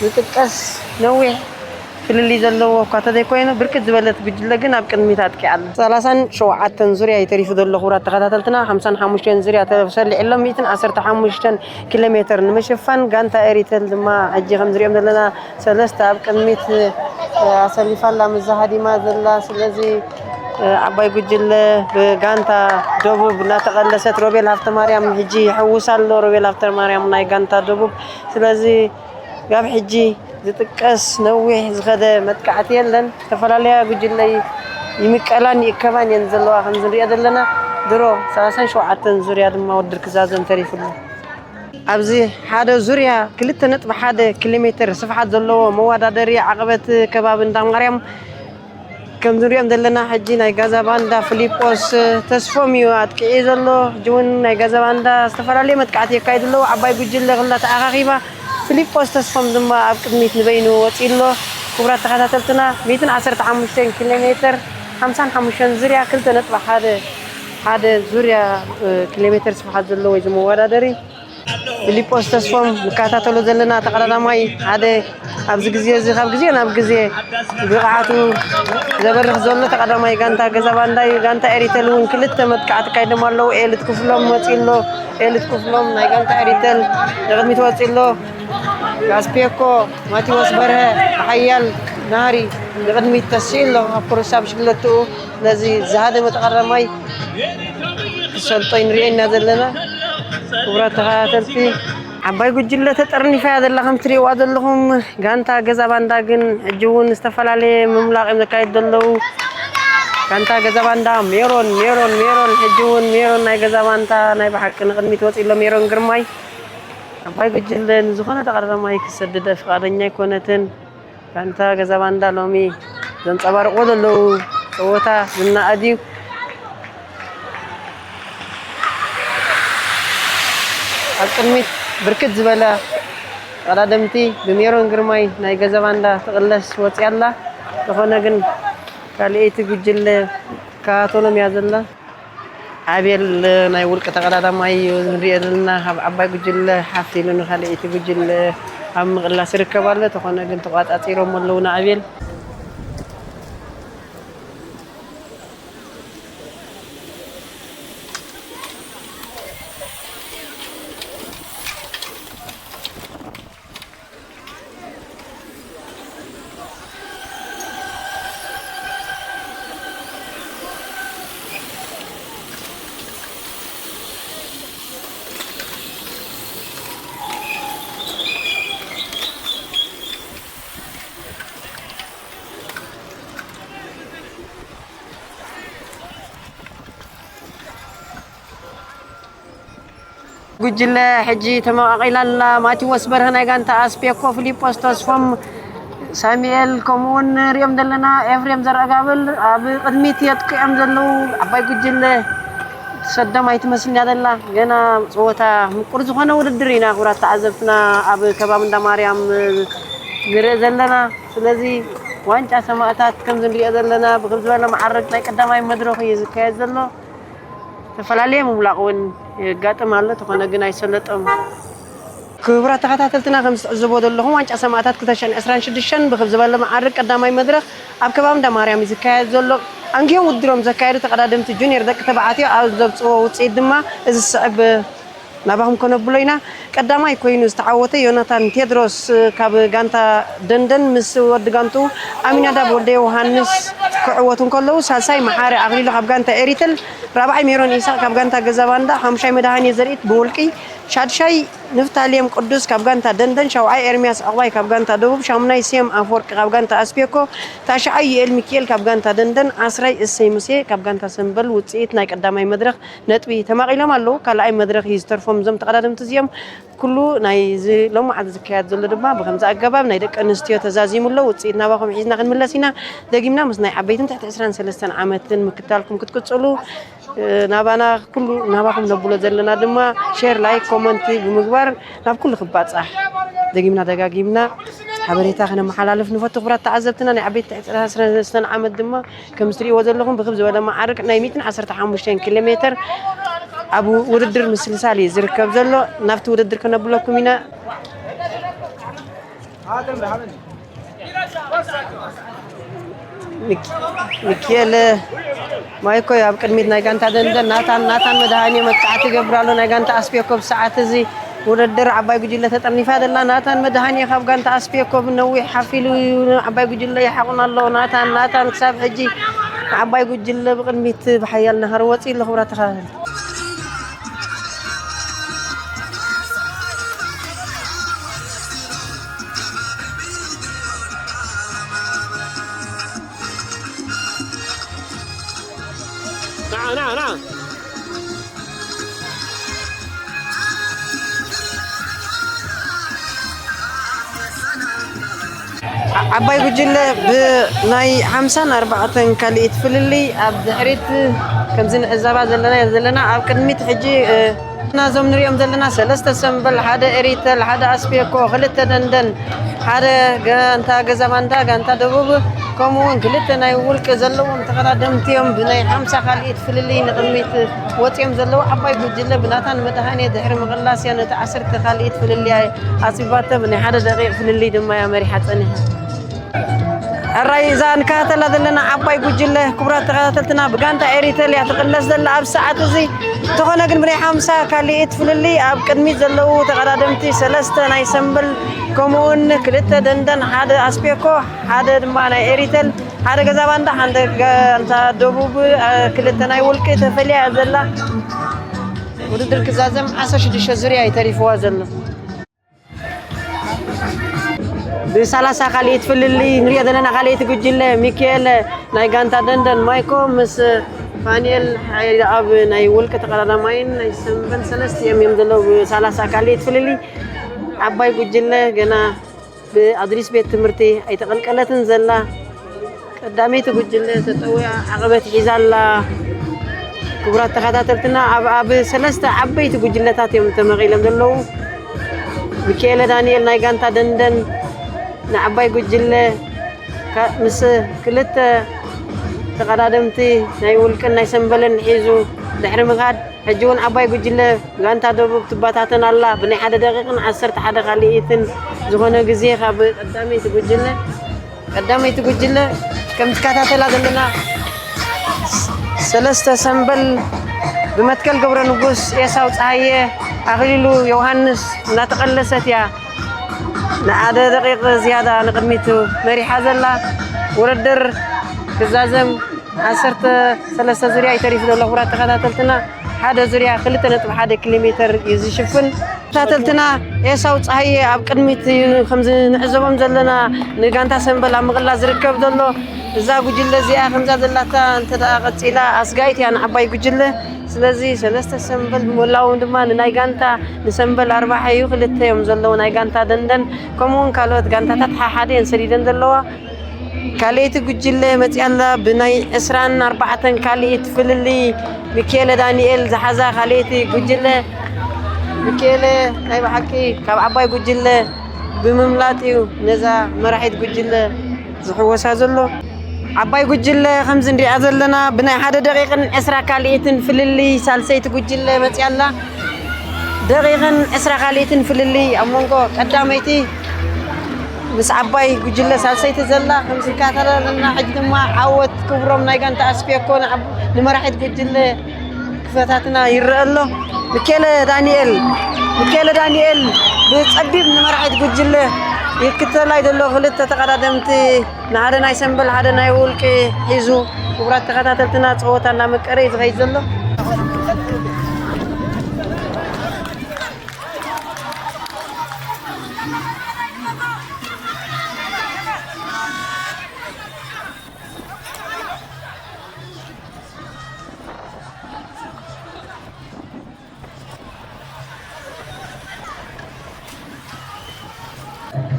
ዝጥቀስ ነዊሕ ፍልልይ ዘለዎ እኳ ተዘይኮይኑ፣ ብርክት ዝበለት ጉጅለ ግን ኣብ ቅድሚት ኣጥቂዓ ኣላ። ሰላሳን ሸውዓተን ዙርያ እዩ ተሪፉ ዘሎ። ክቡራት ተኸታተልትና፣ ሓምሳን ሓሙሽተን ዙርያ ተሰሊዑ ኣሎ። ሚእትን ዓሰርተ ሓሙሽተን ኪሎ ሜትር ንምሽፋን፣ ጋንታ ኤሪተል ድማ ሕጂ ከም ዝሪኦም ዘለና ሰለስተ ኣብ ቅድሚት፣ እ፣ ኣሰሊፋ ኣላ፣ ምስዛ ሃዲማ ዘላ። ስለዚ፣ እ፣ ዓባይ ጉጅለ ብጋንታ ደቡብ እናተቐለሰት፣ ሮቤል ሃብተማርያም ሕጂ ይሕውስ ኣሎ፣ ሮቤል ሃብተማርያም ናይ ጋንታ ደቡብ። ስለዚ፣ ካብ ሕጂ ዝጥቀስ ነዊሕ ዝኸደ መጥቃዕቲ የለን። ዝተፈላለያ ጉጅለ ይምቀላን ይእከባን እየን ዘለዋ፣ ከም ዝንሪኦ ዘለና። ድሮ ሰላሳን ሸውዓተን ዙርያ ድማ ውድድር ክዛዘም ተሪፉ ኣሎ። ኣብዚ ሓደ ዙርያ ክልተ ነጥቢ ሓደ ኪሎ ሜትር ስፍሓት ዘለዎ መወዳደሪ ዓቐበት ከባቢ እንዳ ማርያም ከም ንሪኦም ዘለና። ሕጂ ናይ ጋዛ ባንዳ ፊሊጶስ ተስፎም እዩ ኣጥቂዑ ዘሎ። ሕጂ እውን ናይ ጋዛ ባንዳ ዝተፈላለዩ መጥቃዕቲ የካይዱ ኣለዉ። ዓባይ ጉጅለ ክላ ተኣኻኺባ፣ ፊሊጶስ ተስፎም ድማ ኣብ ቅድሚት ንበይኑ ወፂኡ ኣሎ። ክቡራት ተኸታተልትና፣ ሚእትን ዓሰርተ ሓሙሽተን ኪሎ ሜትር፣ ሓምሳን ሓሙሽተን ዙርያ፣ ክልተ ነጥቢ ሓደ ሓደ ዙርያ፣ እ፣ ኪሎ ሜትር ስፍሓት ዘለዎ እዩ እዚ መወዳደሪ። ፊሊጶስ ተስፎም ንከታተሎ ዘለና ተቐዳዳማይ፣ ሓደ ኣብዚ ግዜ እዚ ካብ ግዜ ናብ ግዜ ብቕዓቱ ዘበርኽ ዘሎ ተቐዳማይ ጋንታ ገዛ ባንዳ እዩ። ጋንታ ኤሪተል እውን ክልተ መጥቃዕቲ ካይዶም ኣለዉ። ኤልት ክፍሎም መፂኡ ኣሎ። ኤልት ክፍሎም ናይ ጋንታ ኤሪተል ንቕድሚት ወፂኡ ኣሎ። ጋስፔኮ ማቴዎስ በርሀ ብሓያል ናህሪ ንቕድሚት ተሲኡ ኣሎ። ኣብ ኮረሳ ብሽክለትኡ ነዚ ዝሃደመ ተቐዳማይ ክሰልጦ ንሪኦ ኢና ዘለና። ክቡራት ተኸታተልቲ፣ ዓባይ ጉጅለ ተጠርኒፋ እያ ዘላ። ከም ትሪእዋ ዘለኹም፣ ጋንታ ገዛ ባንዳ ግን ሕጂ እውን ዝተፈላለየ ምምላቕ እዮም ዘካየዱ ዘለዉ። ጋንታ ገዛ ባንዳ ሜሮን፣ ሜሮን፣ ሜሮን፣ ሕጂ እውን ሜሮን ናይ ገዛ ባንዳ ናይ ብሓቂ ንቕድሚት ወፂኡ ኣሎ። ሜሮን ግርማይ፣ ዓባይ ጉጅለ ንዝኾነ ተቐዳዳማይ ክሰድደ ፍቓደኛ ኣይኮነትን። ጋንታ ገዛ ባንዳ ሎሚ ዘንጸባርቕዎ ዘለዉ ጸወታ ዝነኣድ እዩ። ኣብ ቅድሚት ብርክት ዝበላ ተቐዳደምቲ ብሜሮን ግርማይ ናይ ገዛ ባንዳ ትቕለስ ወፂኣ ኣላ። ዝኾነ ግን ካልኣይቲ ጉጅለ ካቶሎም እያ ዘላ። ኣቤል ናይ ውልቂ ተቐዳዳማይ እዩ ንሪኦ ዘለና። ካብ ዓባይ ጉጅለ ሓፍ ኢሉ ንካልኣይቲ ጉጅለ ኣብ ምቕላስ ይርከብ ኣሎ። ተኾነ ግን ተቋጻጺሮም ኣለዉ ንኣቤል። ጉጅለ ሕጂ ተመቓቒላ ኣላ። ማቴዎስ በርሀ ናይ ጋንታ ኣስፔኮ፣ ፊሊጶስ ተስፎም፣ ሳሙኤል፣ ከምኡውን ንሪኦም ዘለና ኤፍሬም ዘርኣጋብል ኣብ ቅድሚት የጥቅዕም ዘለዉ። ዓባይ ጉጅለ ትሰዶም ኣይትመስልን እያ ዘላ። ገና ፀወታ ምቁር ዝኾነ ውድድር ኢና ክቡራት ተዓዘብትና ኣብ ከባቢ እንዳ ማርያም ንርኢ ዘለና። ስለዚ ዋንጫ ሰማእታት ከምዚ ንሪኦ ዘለና ብክብ ዝበለ መዓረግ ናይ ቀዳማይ መድረኽ እዩ ዝካየድ ዘሎ። ዝተፈላለየ ምውላቕ እውን የጋጥም ኣሎ፣ ተኾነ ግን ኣይሰለጦም። ክቡራት ተኸታተልትና፣ ከም ዝትዕዝቦ ዘለኹም ዋንጫ ሰማእታት ክልተ ሽሕን ዕስራን ሽዱሽተን ብክብ ዝበለ መዓርግ ቀዳማይ መድረኽ ኣብ ከባቢ እንዳ ማርያም እዩ ዝካየድ ዘሎ። ኣንጊሆም ውድድሮም ዘካየዱ ተቐዳደምቲ ጁኒየር ደቂ ተባዕትዮ ኣብ ዘብፅዎ ውፅኢት ድማ እዚ ዝስዕብ ናባኹም ከነብሎ ኢና። ቀዳማይ ኮይኑ ዝተዓወተ ዮናታን ቴድሮስ ካብ ጋንታ ደንደን ምስ ወዲ ጋንቱ ኣሚናዳብ ወልደ ዮሃንስ ክዕወቱ እንከለዉ፣ ሳልሳይ መሓሪ ኣኽሊሉ ካብ ጋንታ ኤሪትል፣ ራብዓይ ሜሮን ኢሳቕ ካብ ጋንታ ገዛ ባንዳ፣ ሓሙሻይ መድሃኔ ዘርኢት ብውልቂ፣ ሻድሻይ ንፍታሌም ቅዱስ ካብ ጋንታ ደንደን፣ ሻውዓይ ኤርሚያስ ዕቑባይ ካብ ጋንታ ደቡብ፣ ሻሙናይ ሴም ኣፈወርቂ ካብ ጋንታ ኣስፔኮ፣ ታሽዓይ ዩኤል ሚኪኤል ካብ ጋንታ ደንደን፣ ዓስራይ እሰይ ሙሴ ካብ ጋንታ ሰምበል። ውፅኢት ናይ ቀዳማይ መድረኽ ነጥቢ ተማቒሎም ኣለዉ። ካልኣይ መድረኽ እዩ ዝተርፎም እዞም ተቐዳደምቲ እዚኦም። ኩሉ ናይዚ ሎማዓንቲ ዝካየድ ዘሎ ድማ ብከምዚ ኣገባብ ናይ ደቂ ኣንስትዮ ተዛዚሙ ኣሎ። ውፅኢት ናባኹም ሒዝና ክንምለስ ኢና። ደጊምና ምስ ናይ ዓበይትን ትሕቲ ዕስራን ሰለስተን ዓመትን ምክታልኩም ክትቅፅሉ፣ እ፣ ናባና ኩሉ ናባኹም ነብሎ ዘለና ድማ ሼር፣ ላይክ፣ ኮመንቲ ብምግባር ናብ ኩሉ ክባፃሕ ደጊምና ደጋጊምና ሓበሬታ ክነመሓላልፍ ንፈቱ። ክቡራት ተዓዘብትና፣ ናይ ዓበይቲ ትሕቲ ዕስራን ሰለስተን ዓመት ድማ ከም እትሪእዎ ዘለኹም ብክብ ዝበለ መዓርግ ናይ ሚእትን ዓሰርተ ሓሙሽተን ኪሎ ሜትር ኣብ ውድድር ምስልሳል እዩ ዝርከብ ዘሎ። ናብቲ ውድድር ከነብለኩም ኢና። ሚክ-፣ ሚኪኤል ማይኮ ኣብ ቅድሚት ናይ ጋንታ ደንደን፣ ናታን፣ ናታን መድሃኔ መጥቃዕቲ ይገብር ኣሎ። ናይ ጋንታ ኣስፔኮ ብሰዓት እዚ ውድድር ዓባይ ጉጅለ ተጠርኒፋ ዘላ። ናታን መድሃኔ ካብ ጋንታ ኣስፔኮ ብነዊሕ ሓፍ ኢሉ እዩ ንዓባይ ጉጅለ ይሓቑን ኣሎ። ናታን፣ ናታን ክሳብ ሕጂ ንዓባይ ጉጅለ ብቕድሚት ብሓያል ናህሪ ወፂኡ ኣሎ። ክቡራት ተኸታተልቲ። ዓባይ ጉጅለ ብናይ ሓምሳን ኣርባዕተን ካልኢት ፍልልይ ኣብ ድሕሪት ከምዚ ንዕዘባ ዘለና ዘለና ኣብ ቅድሚት ሕጂ፣ እ፣ ናዞም ንሪኦም ዘለና ሰለስተ ሰምበል፣ ሓደ ኤሪተል፣ ሓደ ኣስፔኮ፣ ክልተ ደንደን፣ ሓደ ጋንታ ገዛ ባንዳ፣ ጋንታ ደቡብ፣ ከምኡ እውን ክልተ ናይ ውልቂ ዘለዎም ተቐዳደምቲ እዮም። ብናይ ሓምሳ ካልኢት ፍልልይ ንቕድሚት ወፂኦም ዘለዉ ዓባይ ጉጅለ ብናታን መድሃኔ ድሕሪ ምቕላስ እያ ነቲ ዓሰርተ ካልኢት ፍልልይ ኣፅቢባቶ። ብናይ ሓደ ደቂቕ ፍልልይ ድማ እያ መሪሓ ፀኒሓ። ሕራይ እዛ ንከታተላ ዘለና ዓባይ ጉጅለ ክቡራት ተኸታተልትና ብጋንታ ኤሪተል እያ ትቕለስ ዘላ ኣብ ሰዓት እዚ። እንተኾነ ግን ብናይ ሓምሳ ካልኢት ፍልልይ ኣብ ቅድሚት ዘለዉ ተቐዳደምቲ ሰለስተ ናይ ሰምበል ከምኡውን ክልተ ደንደን፣ ሓደ ኣስፔኮ፣ ሓደ ድማ ናይ ኤሪተል፣ ሓደ ገዛ ባንዳ፣ ሓደ ጋንታ ደቡብ፣ አ፣ ክልተ ናይ ውልቂ ተፈልያ እያ ዘላ። ውድድር ክዛዘም ዓሰርተ ሽዱሽተ ዙርያ እዩ ተሪፍዋ ዘሎ። ብሰላሳ ካልኢት ፍልልይ ንሪኦ ዘለና ካልኢት ጉጅለ ሚካኤል ናይ ጋንታ ደንደን ማይኮ ምስ ፋኒኤል ሓይለኣብ ናይ ውልቂ ተቐዳዳማይን ናይ ሰንበል ሰለስቲኦም እዮም ዘለዉ። ብሰላሳ ካልኢት ፍልልይ ዓባይ ጉጅለ ገና ብኣድሪስ ቤት ትምህርቲ ኣይተቐልቀለትን ዘላ። ቀዳመይቲ ጉጅለ ተጠዊያ ዓቐበት ሒዛ ኣላ። ክቡራት ተኸታተልትና፣ ኣብ፣ ኣብ ሰለስተ ዓበይቲ ጉጅለታት እዮም ተመቒሎም ዘለዉ። ሚካኤለ ዳንኤል ናይ ጋንታ ደንደን ንዓባይ ጉጅለ፣ ካ-፣ ምስ ክልተ ተቐዳደምቲ ናይ ውልቅን ናይ ሰምበልን ሒዙ ድሕሪ ምኻድ፣ ሕጂ እውን ዓባይ ጉጅለ ጋንታ ደቡብ ትበታተን ኣላ። ብናይ ሓደ ደቂቕን ዓሰርተ ሓደ ካልኢትን ዝኾነ ግዜ ካብ ቀዳመይቲ ጉጅለ ቀዳመይቲ ጉጅለ ከም ትከታተላ ዘለና ሰለስተ ሰምበል ብመትከል ገብረ ንጉስ፣ ኤሳው ፀሃየ፣ ኣኽሊሉ ዮሃንስ እናተቐለሰት እያ ንሓደ ደቂቕ ዝያዳ ንቕድሚት መሪሓ ዘላ። ውድድር ክዛዘም ዓሰርተ ሰለስተ ዙርያ እዩ ተሪፉ ዘሎ። ክቡራት ተኸታተልትና፣ ሓደ ዙርያ ክልተ ነጥቢ ሓደ ኪሎ ሜትር እዩ ዝሽፍን። ተኸታተልትና፣ ኤሳው ፀሃየ ኣብ ቅድሚት እዩ። ከምዚ ንዕዘቦም ዘለና ንጋንታ ሰምበል ኣብ ምቕላ ዝርከብ ዘሎ። እዛ ጉጅለ እዚኣ ከምዛ ዘላታ እንተ ደኣ ቀጺላ ኣስጋኢት እያ ንዓባይ ጉጅለ። ስለዚ ሰለስተ ሰምበል ብሞላዎም ድማ ንናይ ጋንታ ንሰምበል ኣርባሓ እዩ፣ ክልተ እዮም ዘለዉ ናይ ጋንታ ደንደን። ከምኡ እውን ካልኦት ጋንታታት ሓሓደ እየን ሰዲደን ዘለዋ። ካልኣይቲ ጉጅለ መጺኣ ኣላ። ብናይ ዕስራን ኣርባዕተን ካልኢት ፍልልይ ሚካኤለ ዳንኤል ዝሓዛ ካልኣይቲ ጉጅለ። ሚካኤለ ናይ ብሓቂ ካብ ዓባይ ጉጅለ ብምምላጥ እዩ ነዛ መራሒት ጉጅለ ዝሕወሳ ዘሎ። ዓባይ ጉጅለ ከምዚ ንሪኣ ዘለና ብናይ ሓደ ደቂቕን ዕስራ ካልኢትን ፍልልይ ሳልሰይቲ ጉጅለ መጺኣ ኣላ። ደቂቕን ዕስራ ካልኢትን ፍልልይ ኣብ መንጎ ቀዳመይቲ ምስ ዓባይ ጉጅለ ሳልሰይቲ ዘላ ከም ዝከታተለና፣ ሕጂ ድማ ዓወት ክብሮም ናይ ጋንታ ኣስፔኮ ንዓብ-፣ ንመራሒት ጉጅለ ክፈታትና ይረአ ኣሎ። ሚኬለ ዳንኤል፣ ሚኬለ ዳንኤል ብጸቢብ ንመራሒት ጉጅለ ይክተላ እዩ ዘሎ። ክልተ ተቐዳደምቲ፣ ንሓደ ናይ ሰምበል፣ ሓደ ናይ ውልቂ ሒዙ፣ ክቡራት ተኸታተልትና፣ ጸወታ እናመቀረ እዩ ዝኸይድ ዘሎ።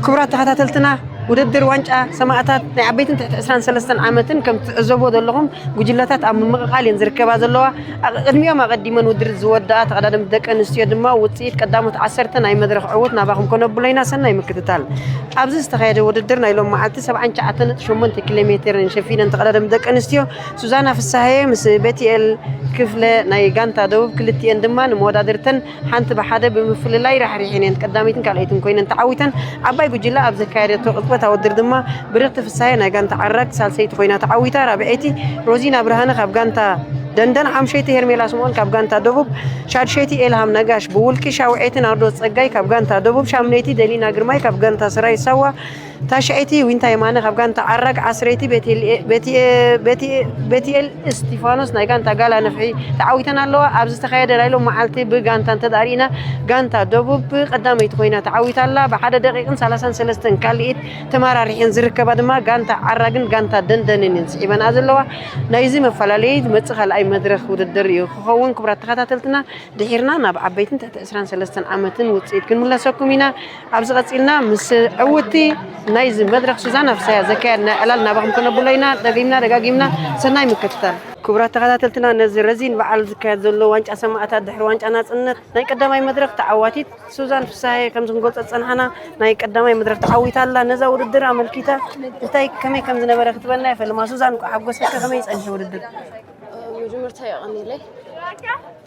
ክቡራት ተኸታተልትና፣ ውድድር ዋንጫ ሰማእታት ናይ ዓበይትን ትሕቲ ዕስራን ሰለስተን ዓመትን ከም ትዕዘብዎ ዘለኹም ጉጅለታት ኣብ ምምቕቓል እየን ዝርከባ ዘለዋ። ኣቐ-፣ ቅድሚኦም ኣቐዲመን ውድድር ዝወደኣ ተቐዳደምቲ ደቂ ኣንስትዮ ድማ ውፅኢት ቀዳሞት ዓሰርተ ናይ መድረኽ ዕዉት ናባኹም ከነብሎ ኢና። ሰናይ ምክትታል። ኣብዚ ዝተኻየደ ውድድር ናይ ሎም መዓልቲ ሰብዓን ትሽዓተን ነጥቢ ሸሞንተ ኪሎ ሜትርን ሸፊነን ተቐዳደምቲ ደቂ ኣንስትዮ ሱዛና ፍሳሃየ ምስ ቤትኤል ክፍለ ናይ ጋንታ ደቡብ ክልቲኤን ድማ ንመወዳድርተን ሓንቲ ብሓደ ብምፍልላይ ራሕሪሐን እየን ቀዳመይትን ካልኣይትን ኮይነን ተዓዊተን። ዓባይ ጉጅለ ኣብ ዘካየደቶ ቅጽበታዊ ውድድር ድማ ብርኽቲ ፍሳሃየ ናይ ጋንታ ዓራግ ሳልሰይቲ ኮይና ተዓዊታ። ራብዐይቲ ሮዚና ብርሃነ ካብ ጋንታ ደንደን፣ ሓምሸይቲ ሄርሜላ ስምኦን ካብ ጋንታ ደቡብ፣ ሻድሸይቲ ኤልሃም ነጋሽ ብውልቂ፣ ሻውዐይቲ ናርዶስ ጸጋይ ካብ ጋንታ ደቡብ፣ ሻምነይቲ ደሊና ግርማይ ካብ ጋንታ ስራይ ሳዋ፣ ታሽዐይቲ ዊንታ የማነ ካብ ጋንታ ዓራግ፣ ዓስረይቲ ቤቴል-፣ ቤቲ-፣ ቤቲ-፣ ቤቲኤል እስቲፋኖስ ናይ ጋንታ ጋላ ነፍሒ ተዓዊተን ኣለዋ። ኣብ ዝተኻየደ ናይ ሎም መዓልቲ ብጋንታ እንተ ደኣ ርኢና፣ ጋንታ ደቡብ ቀዳመይቲ ኮይና ተዓዊታ ኣላ። ብሓደ ደቂቕን ሰላሳን ሰለስተን ካልኢት ተመራሪሐን ዝርከባ ድማ ጋንታ ዓራግን ጋንታ ደንደንን እየን ስዒበንኣ ዘለዋ። ናይዚ መፈላለዪ ዝመጽእ ካልኣይ መድረኽ ውድድር እዩ ክኸውን። ክቡራት ተኸታተልትና፣ ድሒርና ናብ ዓበይትን ትሕቲ ዕስራን ሰለስተን ዓመትን ውጽኢት ክንምለሰኩም ኢና። ኣብዚ ቀጺልና ምስ ዕውቲ ናይዚ መድረኽ ሱዛና ፍሳሃየ ዘካየድና ዕላል ናባኹም ከነብሎ ኢና። ደጊምና ደጋጊምና ሰናይ ምክትታል። ክቡራት ተኸታተልትና፣ ነዚ ረዚን በዓል ዝካየድ ዘሎ ዋንጫ ሰማእታት ድሕሪ ዋንጫ ናጽነት ናይ ቀዳማይ መድረኽ ተዓዋቲት ሱዛን ፍሳሃየ ከም ክንገልጾ ዝጸናሕና፣ ናይ ቀዳማይ መድረኽ ተዓዊታ ኣላ። ነዛ ውድድር ኣመልኪታ እንታይ ከመይ ከም ዝነበረ ክትበልና ይፈልማ። ሱዛን፣ እንቋዕ ሓጎሰኪ። ከመይ ጸኒሑ ውድድር? መጀመርታ የቐንየለይ።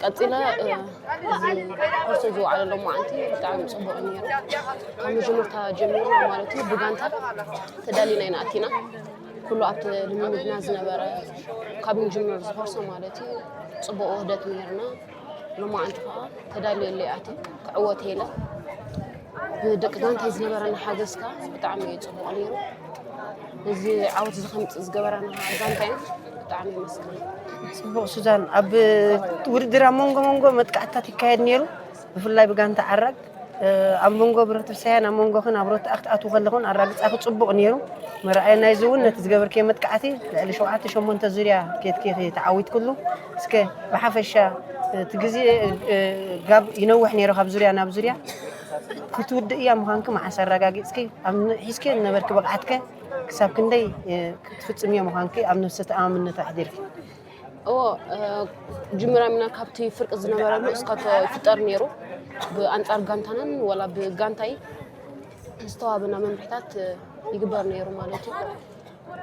ቀጺለ፣ እ፣ እዚ ኮርስ ዝወዓለ ሎማዓንቲ ብጣዕሚ ጽቡቕ እዩ ነይሩ። ካብ መጀመርታ ጀሚርና ማለት እዩ ብጋንታ ተዳሊና ኢና ኣቲና። ኩሉ ኣብቲ ልምምድና ዝነበረ ካብ ንጅምር ዝኮርሶ ማለት እዩ ጽቡቕ ውህደት ነይርና። ሎማዓንቲ ከኣ ተዳልየለይ ኣትየ ክዕወት ኢለ። ብደቂ ጋንታይ ዝነበረና ሓገዝ ከኣ ብጣዕሚ እዩ ጽቡቕ ነይሩ። እዚ ዓወት እዚ ከምጽእ ዝገበረና ከኣ ጋንታይ ብጣዕሚ የመስግን። ጽቡቕ ሱዛን፣ ኣብ ውድድር ኣብ መንጎ መንጎ መጥቃዕትታት ይካየድ ነይሩ፣ ብፍላይ ብጋንታ ዓራግ። እ፣ ኣብ መንጎ ብረክቲ ፍሳሃያን ኣብ መንጎኽን ኣብ ሮትኣ ክትኣትዉ ከለኹን ኣራግጻኺ ጽቡቕ ነይሩ። መርኣያ ናይዚ እውን ነቲ ዝገበርክዮ መጥቃዕቲ ልዕሊ ሸውዓተ ሸሞንተ ዙርያ ኬድኪ ኢኺ ተዓዊትክሉ። እስከ ብሓፈሻ እቲ ግዜ፣ እ፣ ጋብ ይነውሕ ነይሩ ካብ ዙርያ ናብ ዙርያ። ክትውድእያ ምዃንኪ መዓስ ኣረጋጊጽኪ? ኣብ ን-፣ ሒዝክዮ ዝነበርኪ ብቕዓትከ ክሳብ ክንደይ፣ እ፣ ክትፍጽምዮ ምዃንኪ ኣብ ነፍሲ ተኣማምነት ኣሕዲርኪ? እዎ፣ እ፣ ጅምራሚና ካብቲ ፍርቂ ዝነበረሉ እስካቶ ይፍጠር ነይሩ። ብኣንጻር ጋንታናን ወላ ብጋንታይ ዝተዋበና መምርሒታት፣ እ፣ ይግበር ነይሩ ማለት እዩ።